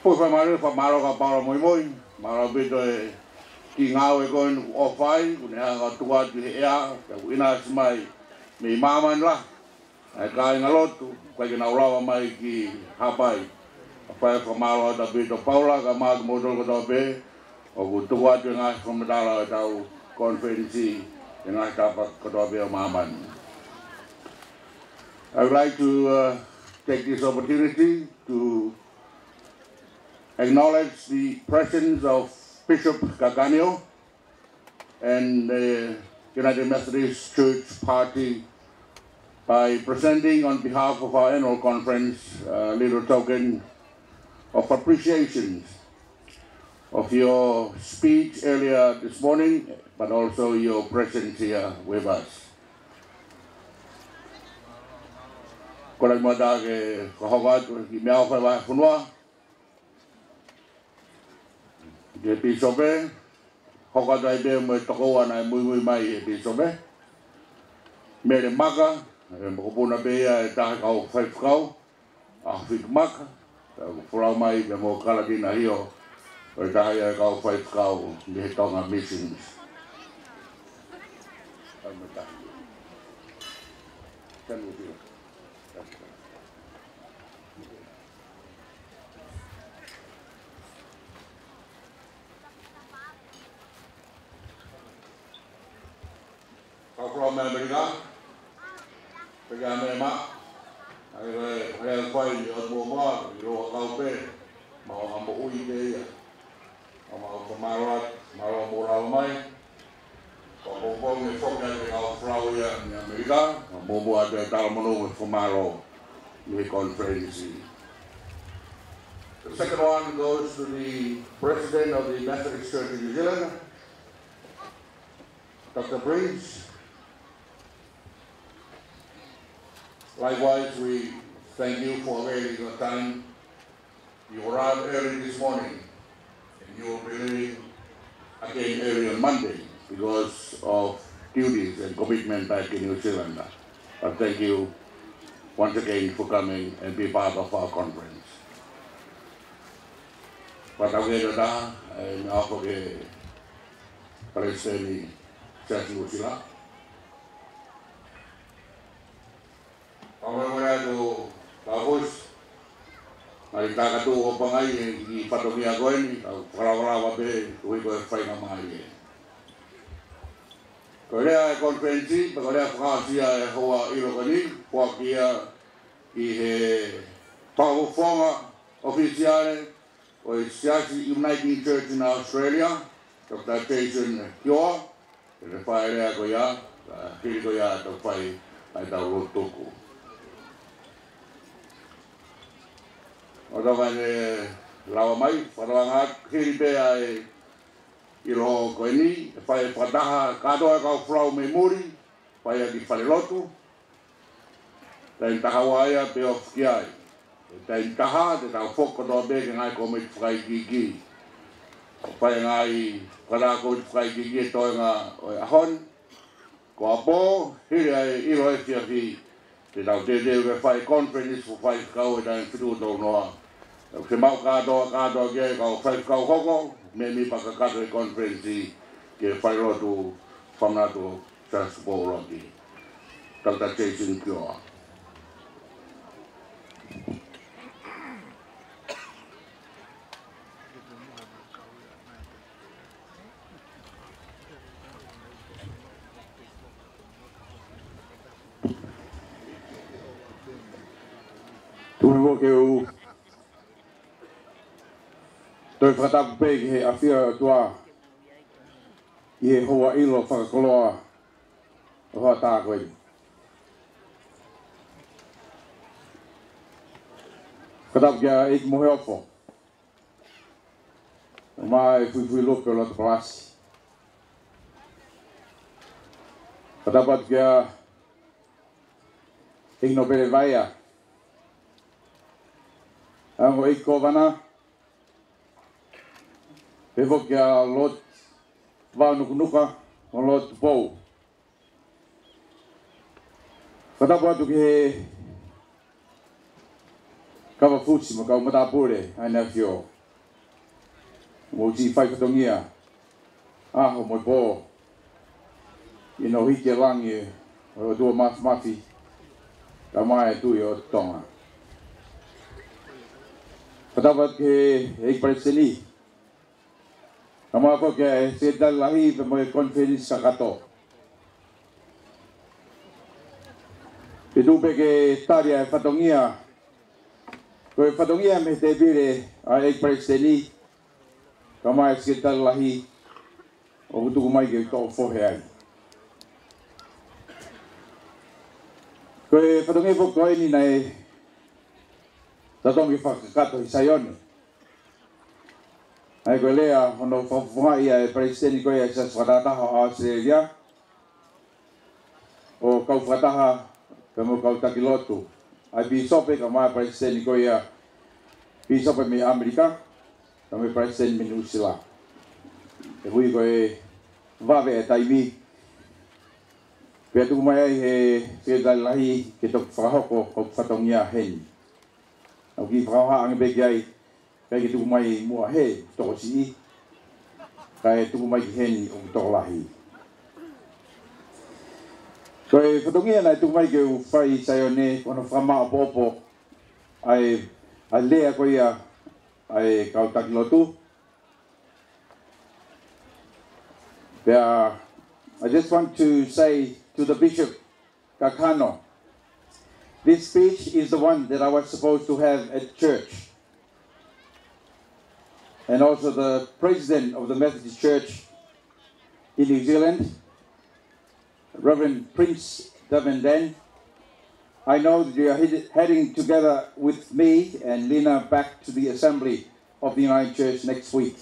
Foʻi fakamālō, fakamālō kia Paula Moimoi, mālō ʻaupito e kiʻi ngāue ko eni kuo fai, kuo ne hanga ʻo tuku atu ʻi he ʻea, pea kuo ʻinasi mai mei māmani lahi ʻa e kāingalotu, ʻikai ke nau lava mai ki Haʻapai. Ka fai e fakamālō atu ʻaupito Paula, kae ʻumaʻā kimoutolu kotoa pē ʻoku tuku atu e ngaahi fakamatala ʻo ʻetau konifelenisi ʻi he ngaahi tapa kotoa pē ʻo māmani. I would like to, uh, take this opportunity to acknowledge the presence of Bishop Kakanio and the United Methodist Church Party by presenting on behalf of our annual conference a little token of appreciation of your speech earlier this morning, but also your presence here with us. Ko e lelei muʻa ke fakahoko atu e kiʻi meʻaʻofa ʻa e vahefonua ki he pīsope, hoko atu ai pē mo e tokoua naʻe muimui mai ʻi he pīsope, Mele Maka, ʻa e mokopuna pē ia ʻe taha e kau faifekau, ʻa Fik Maka, pea ʻoku folau mai pē mo Kalakina Hio, ko e taha ia e kau faifekau mei he Tonga Missions. Kau mai taha. Tanu Hio. Kau folau mei ʻAmelika, pea ki ʻAmelika, ʻa ia ko e, ʻa ia ko e fai ʻi ʻOtu Moʻunga, ʻi Loʻakau pē, mo ʻAmo ʻUi pē ia. Mau fakamālō atu, mālō hoʻomou lava mai. Ko e pongipongi ʻe foki ai e kau folau ia mei ʻAmelika, mau muʻomuʻa atu e talamonū mo e fakamālō mei he konifelenisi. The second one goes to the President of the Methodist Church in New Zealand, Doctor Prince. Likewise, we thank you for availing your time. You arrived early this morning, and you will be leaving again early on Monday because of duties and commitment back in New Zealand. But thank you once again for coming and be part of our conference. Fakatauange atu ʻe he meʻaʻofa ki he Palesiteni Siasi Nuʻusila. Pea mo e ʻoatu, Taufus, ngali takatu ʻo pangai e kiʻi fatongia ko eni, ka u fakalavalava pē, koeʻuhi ko e faingamālie. Ko e lea e konifelenisi, pea ko e lea fakaʻosi ia e houa ʻilo ko eni, foaki ia ʻi he fakafofonga ʻofisiale ʻo e Siasi Uniting Church in Australia, Doctor Jason Kioa, ʻe ne fai e lea ko ia, ka hili ko ia ʻe toki fai ʻa ʻetau lotu tuku. ʻO tau ka ne lava mai, fakatauange hili pē ʻa e ʻilo ko eni, ʻe fai e fakataha kātoa e kau folau mei muli, fai ʻaki e falelotu. taimi taha ua ia pea ofi ki ai. He taimi taha, te tau foki kotoa pē ki he ngaahi kōmiti fakaikiiki. ʻO fai e ngaahi fakataha kōmiti fakaikiiki he toenga ʻo e ʻaho ni. Ko ʻapō, hili ʻa e ʻilo efiafi, te tau teuteu ke fai conference ʻo fai fakau he taimi fitu tolu noa. ʻOku ke maʻu kātoa, kātoa ki ai kau faifekau hoko, mēmipa kakato e conference ke fai lotu fakamanatu Siaosi Tupou ʻUluaki. Tau ta Jason Kioa. Tuku muʻa ke u toe fakatapu pē ki he ʻafio ʻa e ʻOtua ʻi he houa ʻilo fakakoloa ʻo e hoʻatā ko eni. Fakatapu kia ʻEiki Moheofo, ʻumaʻā e Fuifui Lupe ʻo Lotopalasi. Fakatapu atu kia ʻEiki Nōpele Vaea, ʻa e ongo ʻEiki Kōvana, pehē foki kia Lord Vaonukunuka mo Lord Tupou. Fakatapu atu ki he kau fusi mo e kau matāpule ʻa ʻEne ʻAfio. Mou siʻi fai fatongia ʻaho mo e pō ʻi hono hiki e langi ʻo e ʻOtua Māfimafi, kae ʻumaʻā e Tuʻi ʻo Tonga. Fakatapu atu ki he ʻEiki Palesiteni, kae ʻumaʻā foki e Sekelitali Lahi pea mo e konifelenisi kakato. Pea tuku pē ke tali ʻa e fatongia, ko e fatongia mei he tēpile ʻa e ʻEiki Palesiteni, kae ʻumaʻā e Sekelitali Lahi, ʻoku tuku mai ke toʻo fohe ai. Ko e fatongia foki ko eni naʻe tatongi fakakakato ʻi Saione. ʻA ia ko e lea hono fakafofongaʻi ʻa e Palesiteni ko ia ʻo e Siasi Fakatahataha ʻo ʻAositelēlia, ʻo kau fakataha pea mo e kau taki lotu, ʻa e pīsope kae ʻumaʻā e palesiteni ko ia, pīsope mei ʻAmelika, kae ʻumaʻā e palesiteni mei Nuʻusila. He ʻuhi ko e vave e taimi, pea tuku mai ai he Sekelitali Lahi ke toki fakahoko hoku fatongia heni. ʻOku ou kiʻi fakahohaʻa ange pē ki ai, ʻikai ke tuku mai muʻa he tokosiʻi, kae tuku mai ki heni ʻoku tokolahi. Ko e fatongia naʻe tuku mai ke u fai ʻi Saione, ko hono fakamāʻopoʻopo ʻa e, ʻa e lea ko ia ʻa e kau taki lotu. Pea, I just want to say to the Bishop Kakano, this speech is the one that I was supposed to have at church. And also the president of the Methodist Church in New Zealand, Reverend Prince Davenden, I know that you are head-, heading together with me and Lena back to the Assembly of the United Church next week.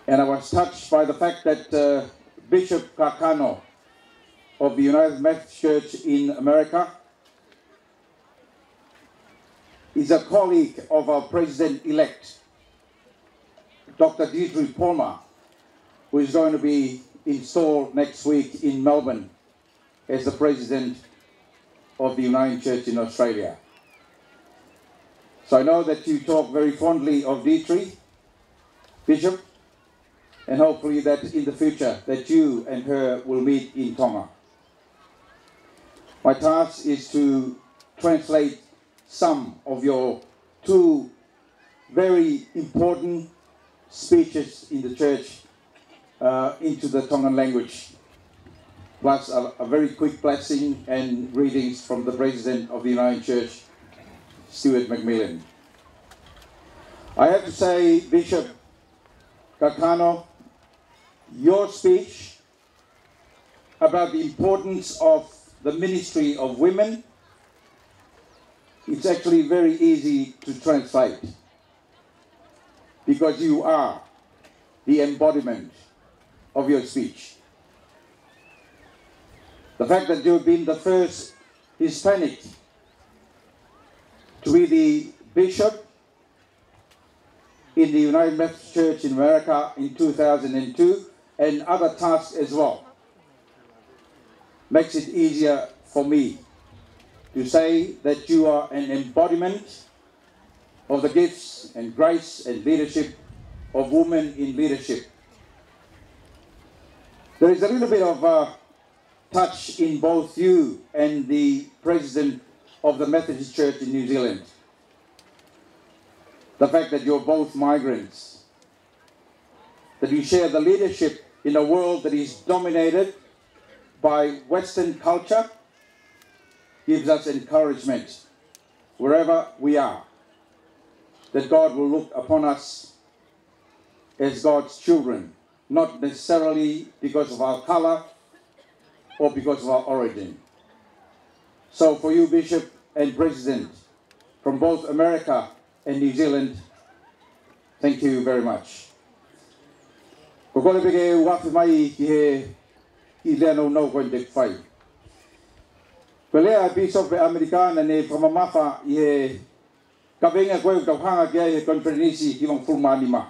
And I was touched by the fact that, uh, Bishop Kakano of the United Methodist Church in America is a colleague of our president-elect, Doctor Deirdre Palmer, who is going to be installed next week in Melbourne as the president of the Uniting Church in Australia. So I know that you talk very fondly of Deirdre, Bishop, and hopefully that in the future that you and her will meet in Tonga. My task is to translate some of your two very important speeches in the church, uh, into the Tongan language, plus a, a very quick blessing and readings from the President of the Uniting Church, Stuart McMillan. I have to say, Bishop Kakano, your speech about the importance of the ministry of women, it's actually very easy to translate because you are the embodiment of your speech. The fact that you've been the first Hispanic to be the bishop in the United Methodist Church in America in two thousand and two and other tasks as well makes it easier for me to say that you are an embodiment of the gifts and grace and leadership of women in leadership. There is a little bit of a touch in both you and the president of the Methodist Church in New Zealand. The fact that you're both migrants, that you share the leadership in a world that is dominated by Western culture, gives us encouragement wherever we are, that God will look upon us as God's children, not necessarily because of our color or because of our origin. So for you, Bishop and President, from both America and New Zealand, thank you very much. Ko e kole pē ke u afe mai ki he, ki he lea nounou ko eni te u fai. Ko e lea ʻa e Pīsope ʻAmelika naʻa ne fakamamafa ʻi he kaveinga ko ē ʻoku tau hanga ki ai he konifelenisi hivangofulu mā nima.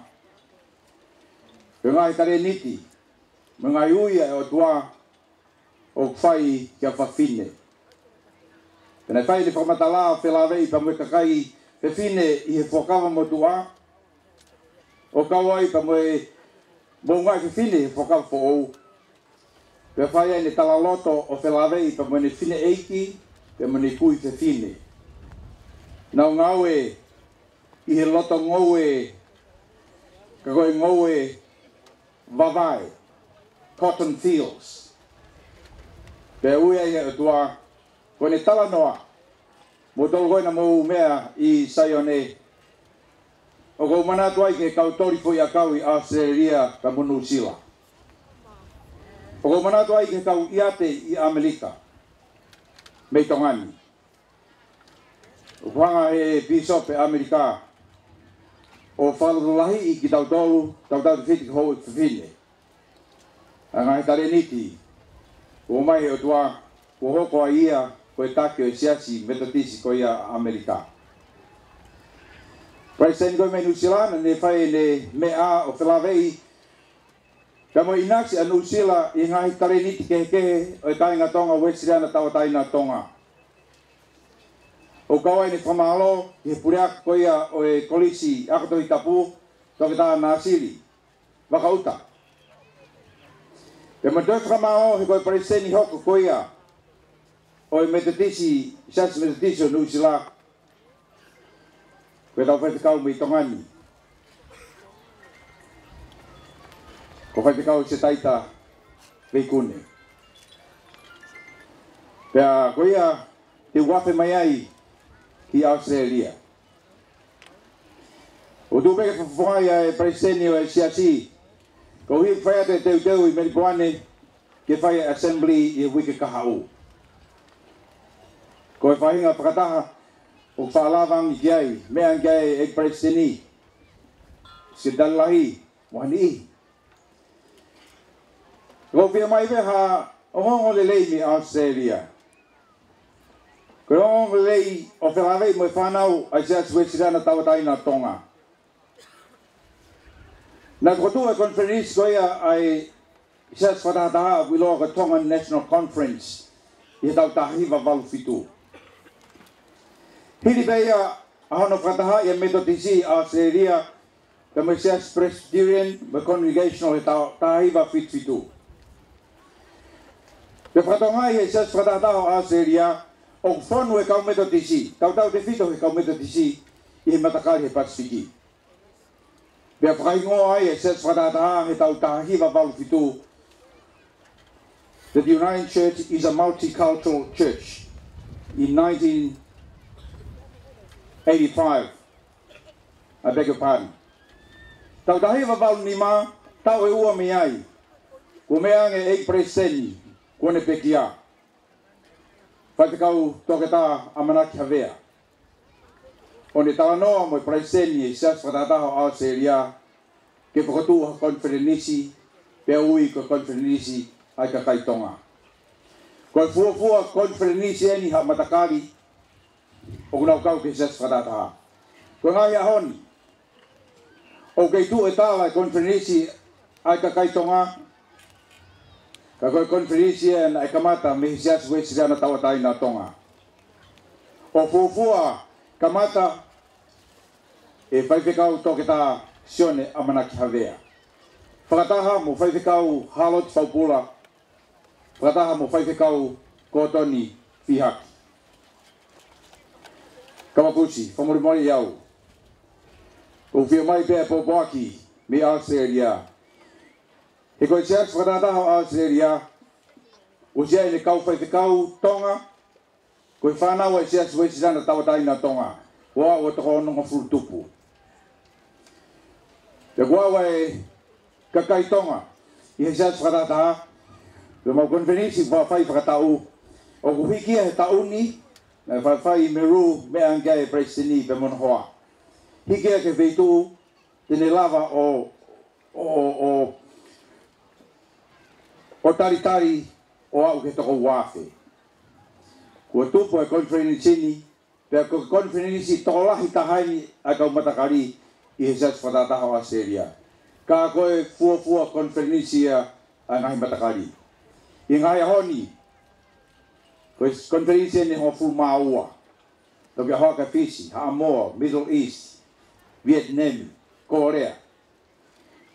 Ko e ngaahi talēniti mo e ngaahi ui ʻa e ʻOtua ʻoku fai kia fafine. Pea naʻe fai ʻene fakamatala ʻo felāveʻi pea mo e kakai fefine ʻi he Fuakava Motuʻa, ʻo kau ai pea mo e moʻungaʻi fefine he Fuakava Foʻou. Pea fai ai ʻene talaloto ʻo felāveʻi pea mo ʻene fineʻeiki pea mo ʻene kui fefine. Naʻa nau ngāue ʻi he loto ngoue, ka ko e ngoue vavae, cotton fields. Pea ui ai ʻe he ʻOtua, ko ʻene talanoa, mo tolu ko ē naʻa mou meʻa ʻi Saione, ʻoku ou manatu ai ki he kau toli foʻiʻakau ʻi ʻAositelēlia pea mo Nuʻusila. ʻOku ou manatu ai ki he kau ʻiate ʻi ʻAmelika mei Tonga ni. ʻOku hanga ʻe he Pīsope ʻAmelika ʻo fakalotolahiʻi kitautolu, tautautefito ki he houʻeiki fefine, ʻa e ngaahi talēniti kuo ʻomai ʻe he ʻOtua, kuo hoko ai ia ko e taki ʻo e Siasi Metotisi ko ia ʻAmelika. Palesiteni ko ē mei Nuʻusila naʻa ne fai ʻene meʻa ʻo felāveʻi pea mo ʻinasi ʻa Nuʻusila ʻi he ngaahi talēniti kehekehe ʻo e kāinga Tonga Uēsiliana Tauʻatāina ʻo Tonga. ʻO kau ai ʻene fakamālō ki he puleako ko ia ʻo e Kolisi Ako Tohi Tapu, Toketā Nāsili Vakaʻuta. Pea mo e toe fakamālō he ko e palesiteni hoko ko ia ʻo e Metotisi, Siasi Metotisi ʻo Nuʻusila, ko ʻetau faifekau mei Tonga ni, ko Faifekau Setaita Veikune. Pea ko ia te u afe mai ai ki ʻAositelēlia. ʻOku tuʻu pē ke fakafofongaʻi ʻa e palesiteni ʻo e Siasi, koeʻuhi ʻoku fai atu e teuteu ʻi Melipoane ke fai e assembly ʻi he uike kahaʻu. Ko e faʻahinga fakataha ʻoku faʻa lava ange ki ai, meʻa ange ki ai e palesiteni, sekelitali lahi mo ha niʻihi. ʻOku ou fie ʻomai pē ha ongoongolelei mei ʻAositelēlia. Ko e ongoongolelei ʻo felāveʻi mo e fānau ʻa e Siasi Uēsiliana Tauʻatāina ʻo Tonga. Naʻe fokotuʻu e konifelenisi ko ia ʻa e Siasi Fakatahataha ʻoku ʻiloa ko e Tongan National Conference ʻi he taʻu taha hiva valu fitu. Hili pē ia ʻa hono fakatahaʻi ʻa e Metotisi ʻAositelēlia pea mo e Siasi Presbyterian mo e Congregational he taʻu taha hiva fitu fitu. Pea fakatokangaʻi ʻe he Siasi Fakatahataha ʻo ʻAositelēlia ʻoku fonu e kau Metotisi, tautautefito he kau Metotisi ʻi he matakali he Pasifiki. Pea fakahingoa ai ʻe he Siasi Fakatahataha he taʻu taha hiva valu fitu, that the Uniting Church is a multicultural church in nineteen eighty-five. I beg your pardon. Taʻu taha hiva valu nima, taʻu ʻe ua mei ai, kuo meʻa ange e palesiteni kuo ne pekia, Faifekau Toketā ʻAmanaki Havea, ʻo ne talanoa mo e palesiteni ʻo e Siasi Fakatahataha ʻo ʻAositelēlia ke fokotuʻu ha konifelenisi, pea ui ko e konifelenisi ʻa e kakai Tonga. Ko e fuofua konifelenisi ʻeni ha matakali ʻoku nau kau ki he Siasi Fakatahataha. Ko e ngaahi ʻaho ni, ʻoku kei tuʻu e tala e konifelenisi ʻa e kakai Tonga, ka ko e konifelenisi ia naʻe kamata mei he Siasi Uēsiliana Tauʻatāina ʻo Tonga. ʻO fuofua kamata ʻe Faifekau Toketā Sione ʻAmanaki Havea, fakataha mo Faifekau Hāloti Faupula, fakataha mo Faifekau Kotoni Fihaki. Kavapusi, fakamolemole ʻi au. ʻOku ou fie ʻomai pē ʻa e pōpoaki mei ʻAositelēlia. He ko e Siasi Fakatahataha ʻo ʻAositelēlia, ʻosi ʻi ai ʻene kau faifekau Tonga, ko e fānau ʻa e Siasi Uēsiliana Tauʻatāina ʻo Tonga, ʻo aʻu ʻo toko onongofulu tupu. Pea ko e kakai Tonga ʻi he Siasi Fakatahataha, ko ʻemau konifelenisi ʻoku fai fakataʻu, ʻoku hiki ia he taʻu ni, naʻe fai ʻi Meru, meʻa ange ki ai e Palesiteni pea mo hono hoa. Hiki ia ki he feituʻu te ne lava ʻo, ʻo, ʻo, ʻo talitali ʻo aʻu ki he toko uaafe. Kuo tupu e konifelenisi ni, pea ko e konifelenisi tokolahi taha ʻeni ʻa e kau matakali ʻi he Siasi Fakatahataha ʻo ʻAositelēlia. Ka ko e fuofua konifelenisi ia ʻa e ngaahi matakali. ʻI he ngaahi ʻaho ni, ko e konifelenisi ʻeni ʻe hongofulu mā ua. Toki ʻaho ʻa Fisi, Haʻamoa, Middle East, Vietnam, Kōlea.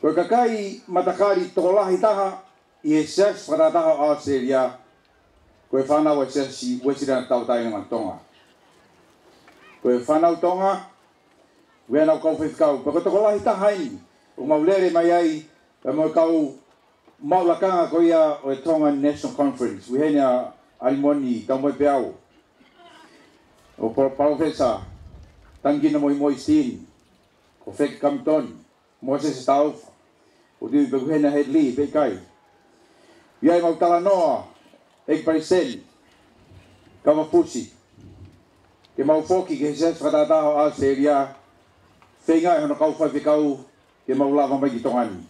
Ko e kakai matakali tokolahi taha ʻi he Siasi Fakatahataha ʻo ʻAositelēlia, ko e fānau ʻa e Siasi Uēsiliana Tauʻatāina ʻo Tonga. Ko e fānau Tonga, ʻoku ʻi ai ʻenau kau faifekau, pea ko e tokolahi taha ʻeni ʻoku mau lele mai ai, pea mo e kau maʻu lakanga ko ia ʻo e Tonga National Conference, ʻoku ʻi heni ʻa ʻAlimoni Taumoepeau, ʻo Pro-, Professor Tangikina Moimoisitini, ko Feki Kamitoni, Mōsese Taufa, ʻoku ou tui pē ʻoku ʻi heni ʻa Hedley, pe ʻikai. ʻI ai ʻemau talanoa, ʻEiki Palesiteni, Kavapusi, ke mau foki ki he Siasi Fakatahataha ʻo ʻAositelēlia, feinga ʻe hono kau faifekau ke mau lava mai ki Tonga ni.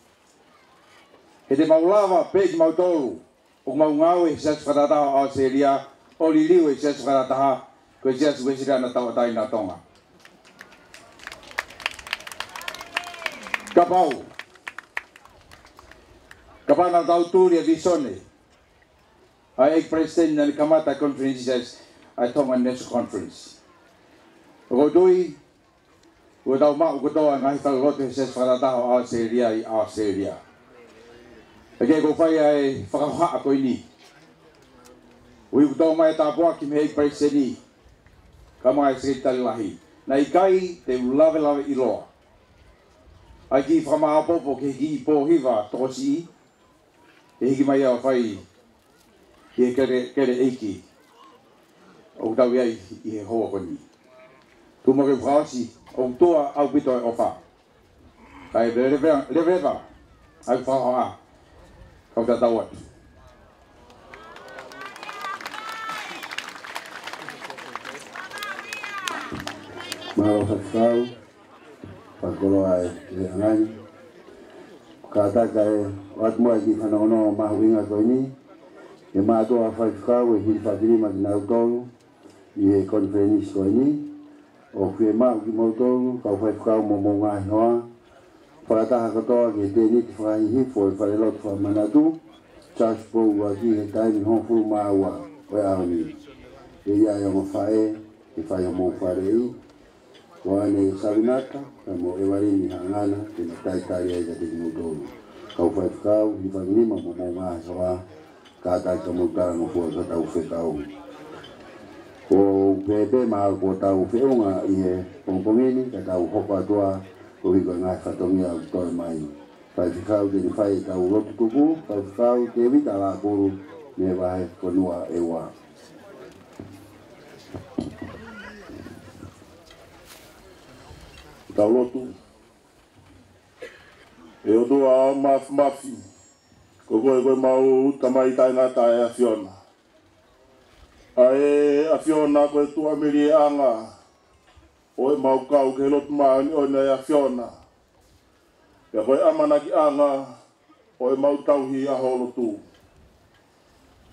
He te mau lava pē kimautolu ʻoku mau ngāue he Siasi Fakatahataha ʻo ʻAositelēlia, ʻo liliu e Siasi Fakatahataha ko e Siasi Uēsiliana Tauʻatāina ʻo Tonga. Kapau, kapau naʻa tau tuli e vīsone ʻa e ʻEiki Palesiteni naʻa ne kamata e konifelenisi Siasi, ʻa e Tonga National Conference, ʻoku ou tui kuo tau maʻu kotoa e ngaahi falelotu he Siasi Fakatahataha ʻo ʻAositelēlia ʻi ʻAositelēlia. Pea ʻoku ou fai ʻa e fakahohaʻa ko eni. ʻOku ʻi ai kuo tau maʻu e tāpuaki mei he ʻEiki Palesiteni, kae ʻumaʻā e Sekelitali Lahi. Naʻe ʻikai te u lavelaveʻiloa ʻa e kiʻi fakamāʻopoʻopo ki he kiʻi pō hiva tokosiʻi, ʻe hiki mai ʻo fai ʻi he kele, kele ʻeiki ʻoku tau ʻi ai ʻi he houa ko eni. Tuku muʻa ke u fakaʻosi, ʻoku tuʻa ʻaupito e ʻofa. Kae leveleva, leveleva ʻa e fakahohaʻa, kau tatau atu. Mālō Faifekau. Fakakoloa e leʻanga ni. Kātaki ʻo ʻoatu muʻa e kiʻi fanongonongo mahuʻinga ko eni, ke mātuʻa faifekau ʻe hilifakinima kinautolu ʻi he konifelenisi ko eni. ʻOku fiemaʻu kimoutolu, kau faifekau mo homou ngaahi hoa, fakataha kotoa ki he tēniti fakahihifo ʻo e falelotu fakamanatu, Charles Pou ʻuluaki, he taimi hongofulu mā ua ʻo e ʻaho ni. ʻE ʻi ai e ongo faʻē ke fai homou faleʻi, ko ʻAne Savinata, pea mo ʻEvalini Haʻangana, ke na talitali ai kiate kimoutolu. Kau faifekau, hilifakinima mo homou ngaahi hoa, kātaki ke mou talangofua ka tau fekau. ʻOku ou pehē pē mahalo kuo tau feʻunga ʻi he pongipongi ni, ka tau hoko atu ā koeʻuhi ko e ngaahi fatongia ʻoku toe mai. Faifekau te ne fai ʻetau lotu tuku, Faifekau Tēvita Lāpulu, mei he Vahe Fonua ʻe Ua. Tau lotu. ʻE ʻOtua Māfimafi, ko koe ko ʻemau Tamai taʻengata ʻa e ʻAfiona. ʻA e ʻAfiona ko e tuʻamilieʻanga ʻo ʻemau kau ki he lotu māʻoniʻoni ʻa e ʻAfiona. Pea ko e ʻamanakiʻanga ʻo ʻemau tauhi ʻa ho lotu.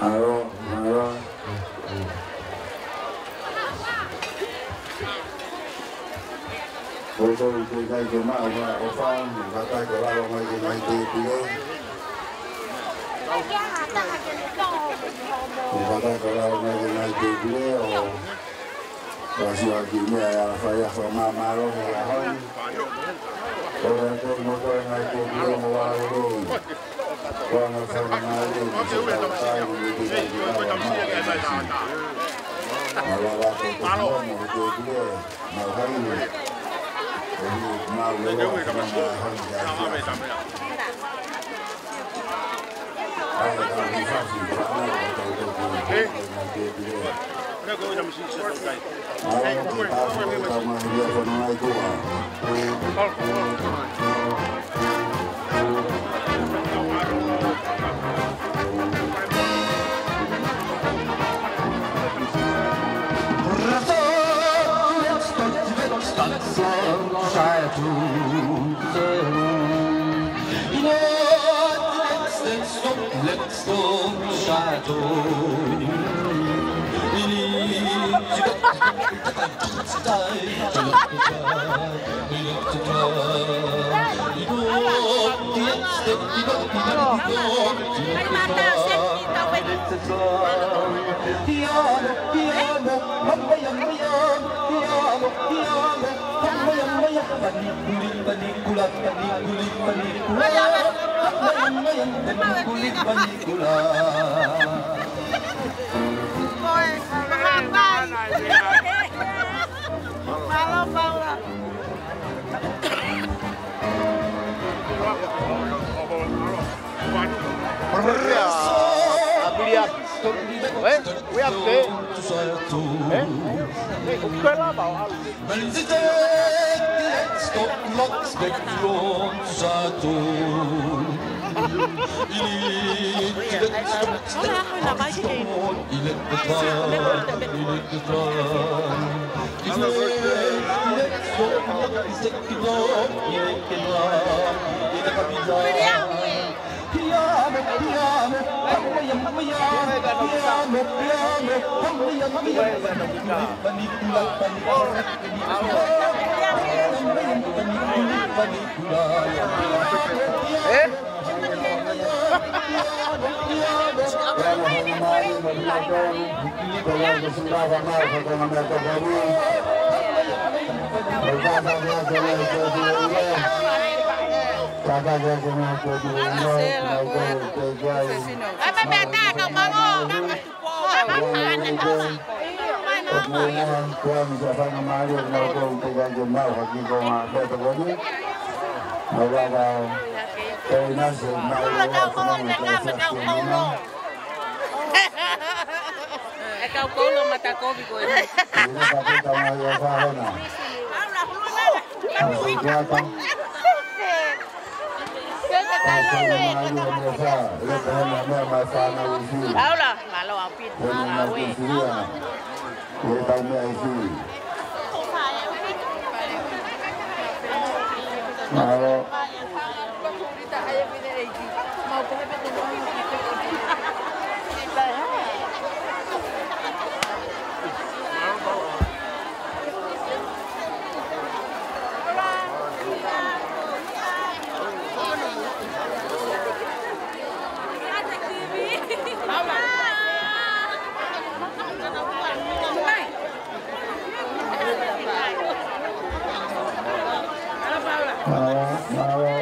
Mālō, mālō. Ko e tau te kai ke maʻu ha ʻofa, mo e kakai ko e lava mai ke ngai te pile. Mo e kakai ko e lava mai ke ngai te pile, ʻo Kasi ʻaki meʻa ʻa e fai ʻa e fakamālō he ʻaho ni. ʻOku tau mo koe ngai te pile mo wale lei. Ko e ngaahi fakamālō ni se tau kai mo e te kai ke lava mai ke ngai te pile. Mālō ʻaupito mo e te pile. Mālō. Panikuli, panikula, panikuli, panikula. Panikuli, panikula. Mālō, Paula. Amelia. Eh? We have to. Eh? Eh, ukela mau alu. E kau kolo mata kovi ko ē. Ina ka puta mai o fa hona. Au si kuata. Au si mai o mo fa. Le ka hona mea mai fa na usi. Paula, mālō ʻaupito. Hona na usi ia. Ko e tau meʻa ʻi Fili. Mālō. Mālō, mālō.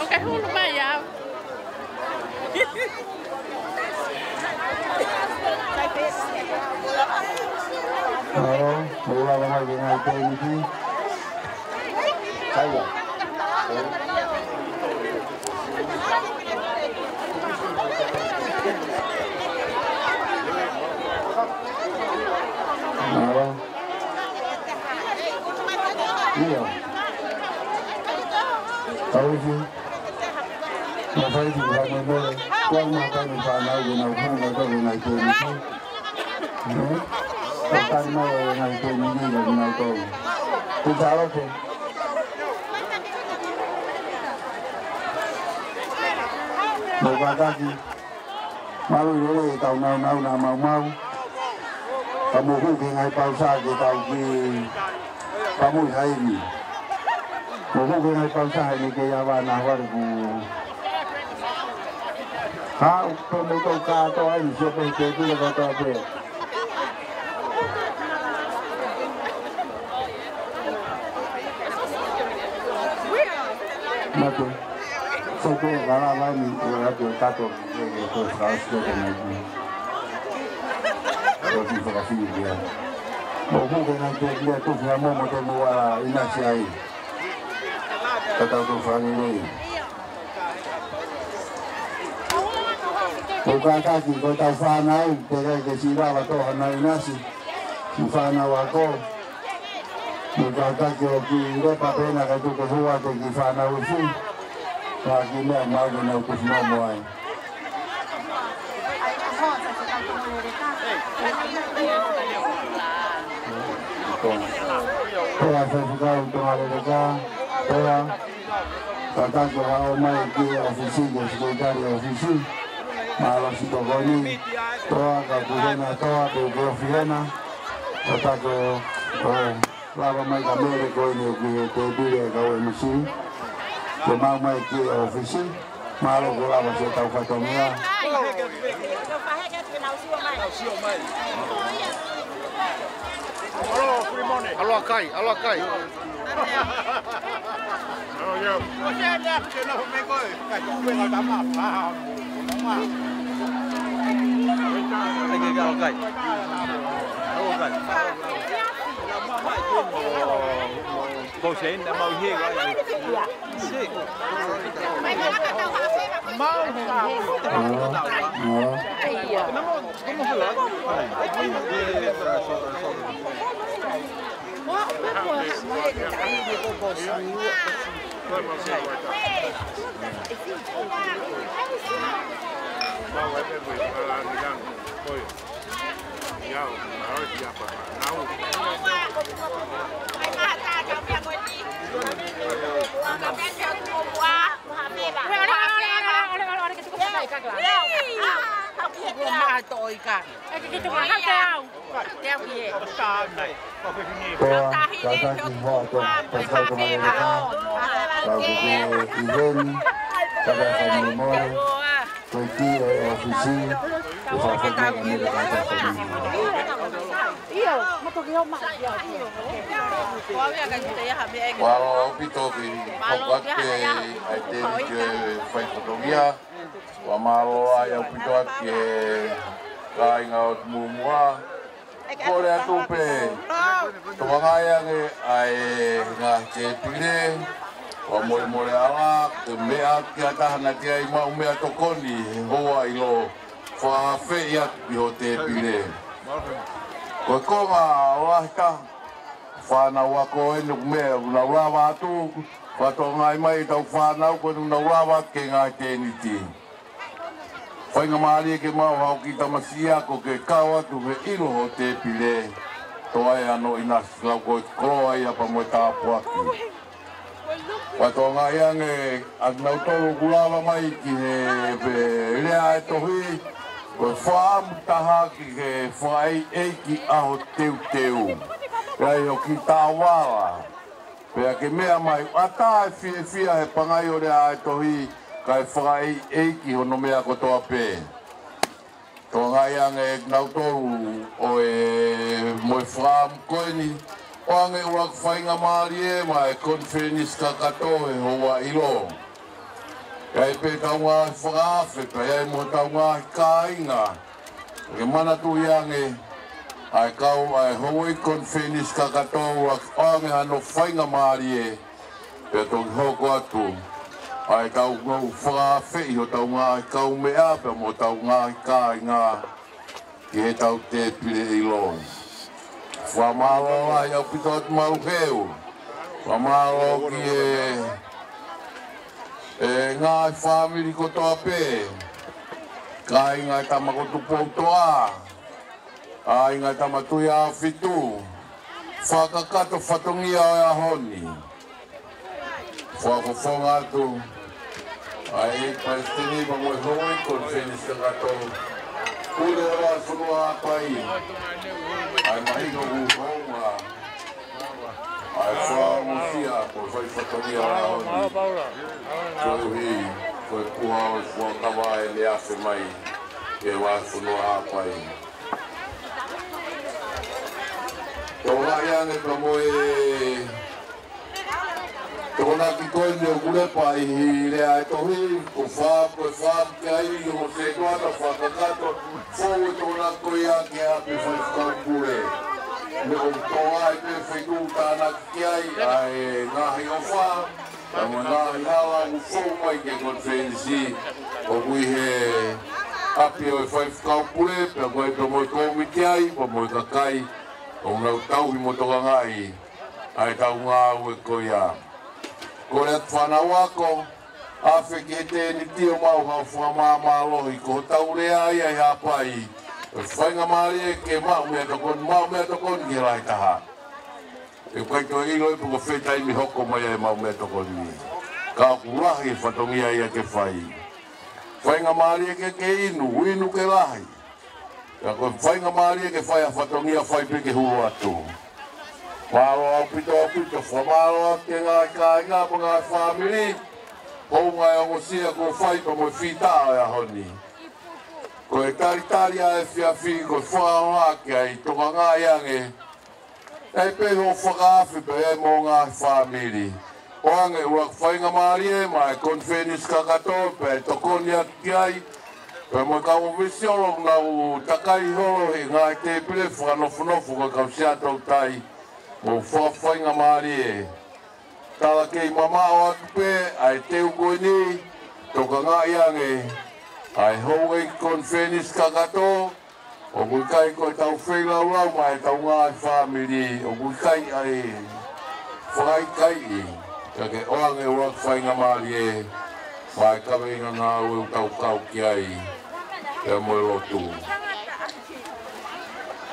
ʻOku ke hulu mai au. Mālō, mou lava mai ki he ngaahi tēniti. Kaila. Mālō. Ia. Tauhi. Mafai ki he mole. Kuo mafai ni fānau ke nau hanga toki ngai tēniti. Ē? Ka tau mai e ngaahi tēniti ka kinautolu. Te taloke. Mou kātaki. Mālō e lele ʻetau nāunau naʻa mau maʻu. Ka mou hū ki he ngaahi pausā ke tau ki Pamui Haini. Mou hū ki he ngaahi pausā he ʻikai ke ʻi ai ha vana hou ʻalu ku. Haʻu pē mou tau kātoa ai, sio pē he tēpile kātoa pē. Mate. Sio pē, lala mai ni, ʻo atu e kato, e, e, ko e fakaʻosi ko e mai. Ko e fakaʻosi ia. Mou hū ki he ngaahi tēpile, tuku ha momo te mou ala ʻinasi ai. Ka tau tau fānau nei. Mou kātaki, ko ʻetau fānau, teʻeki ke siʻi lava tō hanau ʻinasi, siʻi fānau ako. Mou kātaki ʻo kiʻi lepa pē na kae tuku hua ki he kiʻi fānau ʻi Fili. Ka kiʻi meʻa mau ke nau tuku momo ai. Pea faifekau Tonga Leleka, pea kātaki ʻo haʻu mai ki he ʻōfisi, ki he sekelitali ʻōfisi. Mālō siʻi tokoni, Toa, ka ku hena Toa, pe ke ofi hena. Kātaki ʻo lava mai ka mele ko eni ki he tēpile ʻa e kau M C. Ke maʻu mai ki he ʻōfisi. Mālō kuo lava siʻetau fatongia. ʻAloa kai, ʻaloa kai. ʻAloa kai. ʻAloa kai. Ko se ina mau hē, ai. Toa, kātaki hoto, pasai ko mea. Ka ko ke ʻi heni, ka ka ka mole mole. Ko e ki e ʻōfisi, ko e fakafoki ka mele ka ka ka. Ua ʻaupito ki he pōpoaki ʻa e tēniti ʻa e fai fatongia. Ua mālō ai ʻaupito atu ki he kāinga ʻo Tumuʻumuʻa. Kole atu pē, tokangaʻi ange ʻa e ngaahi tēpile, ua mole mole ala, ke meʻa ki ha taha naʻa ʻikai maʻu meʻatokoni he houa ʻilo, fakaafeʻi atu ki ho tēpile. Ko e konga ʻo e taha, fānau ako eni ʻoku meʻa, ʻoku nau lava atu, fakatokangaʻi mai ʻetau fānau ko eni ʻoku nau lava atu ki he ngaahi tēniti. Faingamālie ke maʻu haʻo kiʻi tamasiʻi ako ke kau atu he ʻilo ho tēpile. Toa ē ʻa Noʻinasi, lau ko e koloa ia pea mo e tāpuaki. Fakatokangaʻi ange ʻa kinautolu ʻoku lava mai ki he, he lea ʻa e tohi, ko e fakaʻamu taha ki he fakaʻeiʻeiki ʻaho teuteu. ʻE ʻi ai hoʻo kiʻi taʻovala. Pea ke meʻa mai, ʻatā e fiefia he pangai ʻo e lea ʻa e tohi, kae fakaʻeiʻeiki hono meʻa kotoa pē. Tokangaʻi ange ʻe kinautolu ʻa e, mo e fakaʻamu ko eni, ʻoange ʻuluaki faingamālie maʻa e konifelenisi kakato he houa ʻilo. ʻE ʻi ai pē ʻetau ngaahi fakaafe, pea ʻi ai mo ʻetau ngaahi kāinga. Ke manatuʻi ange, ʻa e kau, ʻa e Houʻeiki Konifelenisi kakato, ʻoange hano faingamālie, pea toki hoko atu ʻa ʻetau ngāue fakaafeʻi hotau ngaahi kaumeʻa pea mo hotau ngaahi kāinga ki heʻetau tēpile ʻilo. Fakamālō lahi ʻaupito atu Maluheu. Fakamālō ki he, e, ngaahi fāmili kotoa pē. Kāinga ʻa e tama ko Tupoutoʻa. Kāinga ʻa e tama Tuʻi Afitu. Fakakakato fatongia ʻo e ʻaho ni. Fakafofonga atu ʻa e Palesiteni pea mo e Houʻeiki Konifelenisi kakato. Pule ʻo e Fonua Haʻapai. ʻA e mahino ʻoku hounga ʻa e fakaongosia ko e fai fatongia ʻo e ʻaho ni. Koeʻuhi ko e puha ʻo e fuakava ʻe afe mai ki he Fonua Haʻapai. Tokangaʻi ange pea mo e tokonaki ko eni ʻoku lepa ʻi he lea ʻa e tohi, ko e fā, ko e fā, ke ai ʻi hono setuata fakakakato, fou e tokonaki ko ia ki he ʻapi faifekau pule. Meʻa ʻoku tō ai pē feituʻu tānaki ki ai ʻa e ngaahi ʻofa, pea mo e ngaahi hala ʻoku fou mai ki he konifelenisi, ʻoku ʻi he ʻapi ʻo e faifekau pule, pea ko e pea mo e kōmiti ai, pea mo e kakai, ʻoku nau tauhi mo tokangaʻi ʻa ʻetau ngāue ko ia. Kole atu fānau ako, afe ki he tēniti ʻo maʻu haʻo fakamāmālohi, ko hotau lea ia ʻi Haʻapai. Ko e faingamālie ke maʻu meʻatokoni, maʻu meʻatokoni ki he lahi taha. ʻE ʻikai toe ʻilo pe ko fē taimi hoko mai ai e maʻu meʻatokoni. Ka ʻoku lahi e fatongia ia ke fai. Faingamālie ke ke inu, inu ke lahi. Ka ko e faingamālie ke fai ha fatongia, fai pē ke hulu atu. Mālō ʻaupito, ʻaupito, fakamālō atu ki he ngaahi kāinga mo e ngaahi fāmili. Hounga e ongosia kuo fai pea mo e fita ʻo e ʻaho ni. Ko e talitali ʻa e efiafi ko e fakahoha ki ai, tokangaʻi ange ʻa e pē hoʻo fakaafe pea mo e ngaahi fāmili. ʻOange ʻuluaki faingamālie maʻa e konifelenisi kakato pea tokoni atu ki ai, pea mo e kau ʻōfisiolo ʻoku nau takai holo he ngaahi tēpile fakanofonofo ko e kau Siaʻatoutai, mou fakafaingamālie. Tala kei mamaʻo atu pē ʻa e teu ko eni, tokangaʻi ange ʻa e houʻeiki konifelenisi kakato, ʻoku ʻikai ko ʻetau feilaulau maʻa ʻetau ngaahi fāmili, ʻoku ʻikai ʻa e fakaʻikaiʻi, ka ke ʻoange ʻuluaki faingamālie maʻa e kaveinga ngāue ʻoku tau kau ki ai, pea mo e lotu.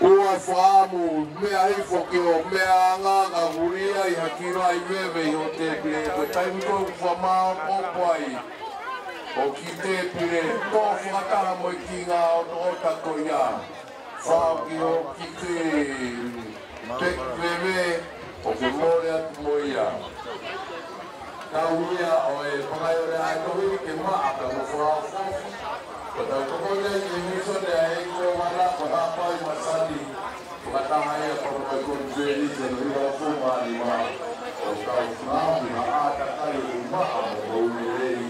ʻOua ʻe fakaʻamu, meʻa hifo ki hoʻo meʻaʻanga ka huli ai ha kiʻi laiveve ʻi hoʻo tēpile, ko e taimi ko ē ʻoku fakamāʻopoʻopo ai hoʻo kiʻi tēpile, toʻo fakataha mo e kiʻi ngaahi ʻotoʻota ko ia. Fao ki hoʻo kiʻi tēpile, ʻo ke mole atu mo ia. Tau ia ʻo e pangai ʻo e ʻae tohi ke maʻa ka mo fakaʻofoʻofa. Ko tau tokoni ai ki he mīsone ʻa e ʻEiki ko Vana ko Haʻapai Masani. Fakataha ia pea mo e konifelenisi ʻo e hiva fuma ni ma. ʻO tau ngāue ha ʻātakai ʻo maʻa mo ʻoua lelei.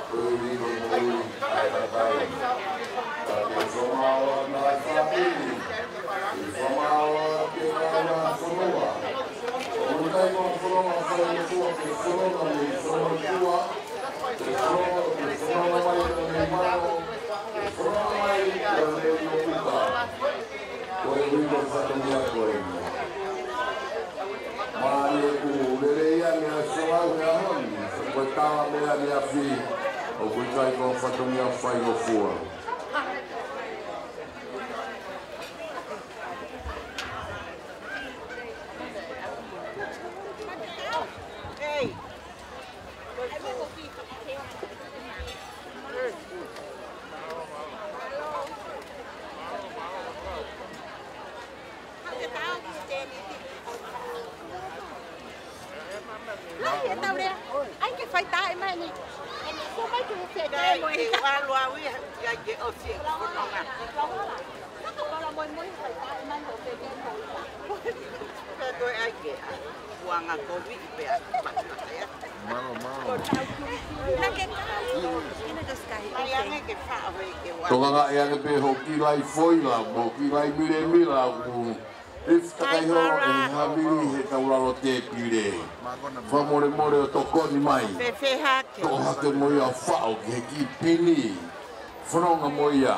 Ko e ui ko e moʻui ʻa e kakai. Ka ke fakamaau ʻa e ngaahi fāmili. Ke fakamaau ʻa e ngaahi fonua. ʻOku ʻikai ko e fononga fai ʻOtua, ko e fononga mei Folotua. Ko e fononga, ko e fononga mai ka mei Mano. Ko e fononga mai ka mei Motuka. Ko e ui ko e fatongia ko eni. Mālie, ʻoku lelei ange ʻa e folau he ʻaho ni, ko e talamai ʻaneafi, ʻoku ʻikai ko e fatongia faingofua. Ai, ke tau lea. Ai, ke fai taʻe mai ni. Ko mai ke fai taʻe mai. Ke ʻalu au ia, ia ke ʻosi e fononga. Ka ko la moi moi fai taʻe mai ko ke ke ko. Ka ko e ai ke a. Kuanga kovi pea. Malo, malo. Mai ange ke faʻa vei ke wa. Tokangaʻi ange pē hoʻo kiʻi lai foila, mo e kiʻi lai milemila, ʻoku ʻIfi takai holo e havili he taulalo tēpile. Fakamolemole ʻo tokoni mai. Fēfē hake? Toʻo hake mo ia ʻo faʻo ki he kiʻi pini. Fononga mo ia.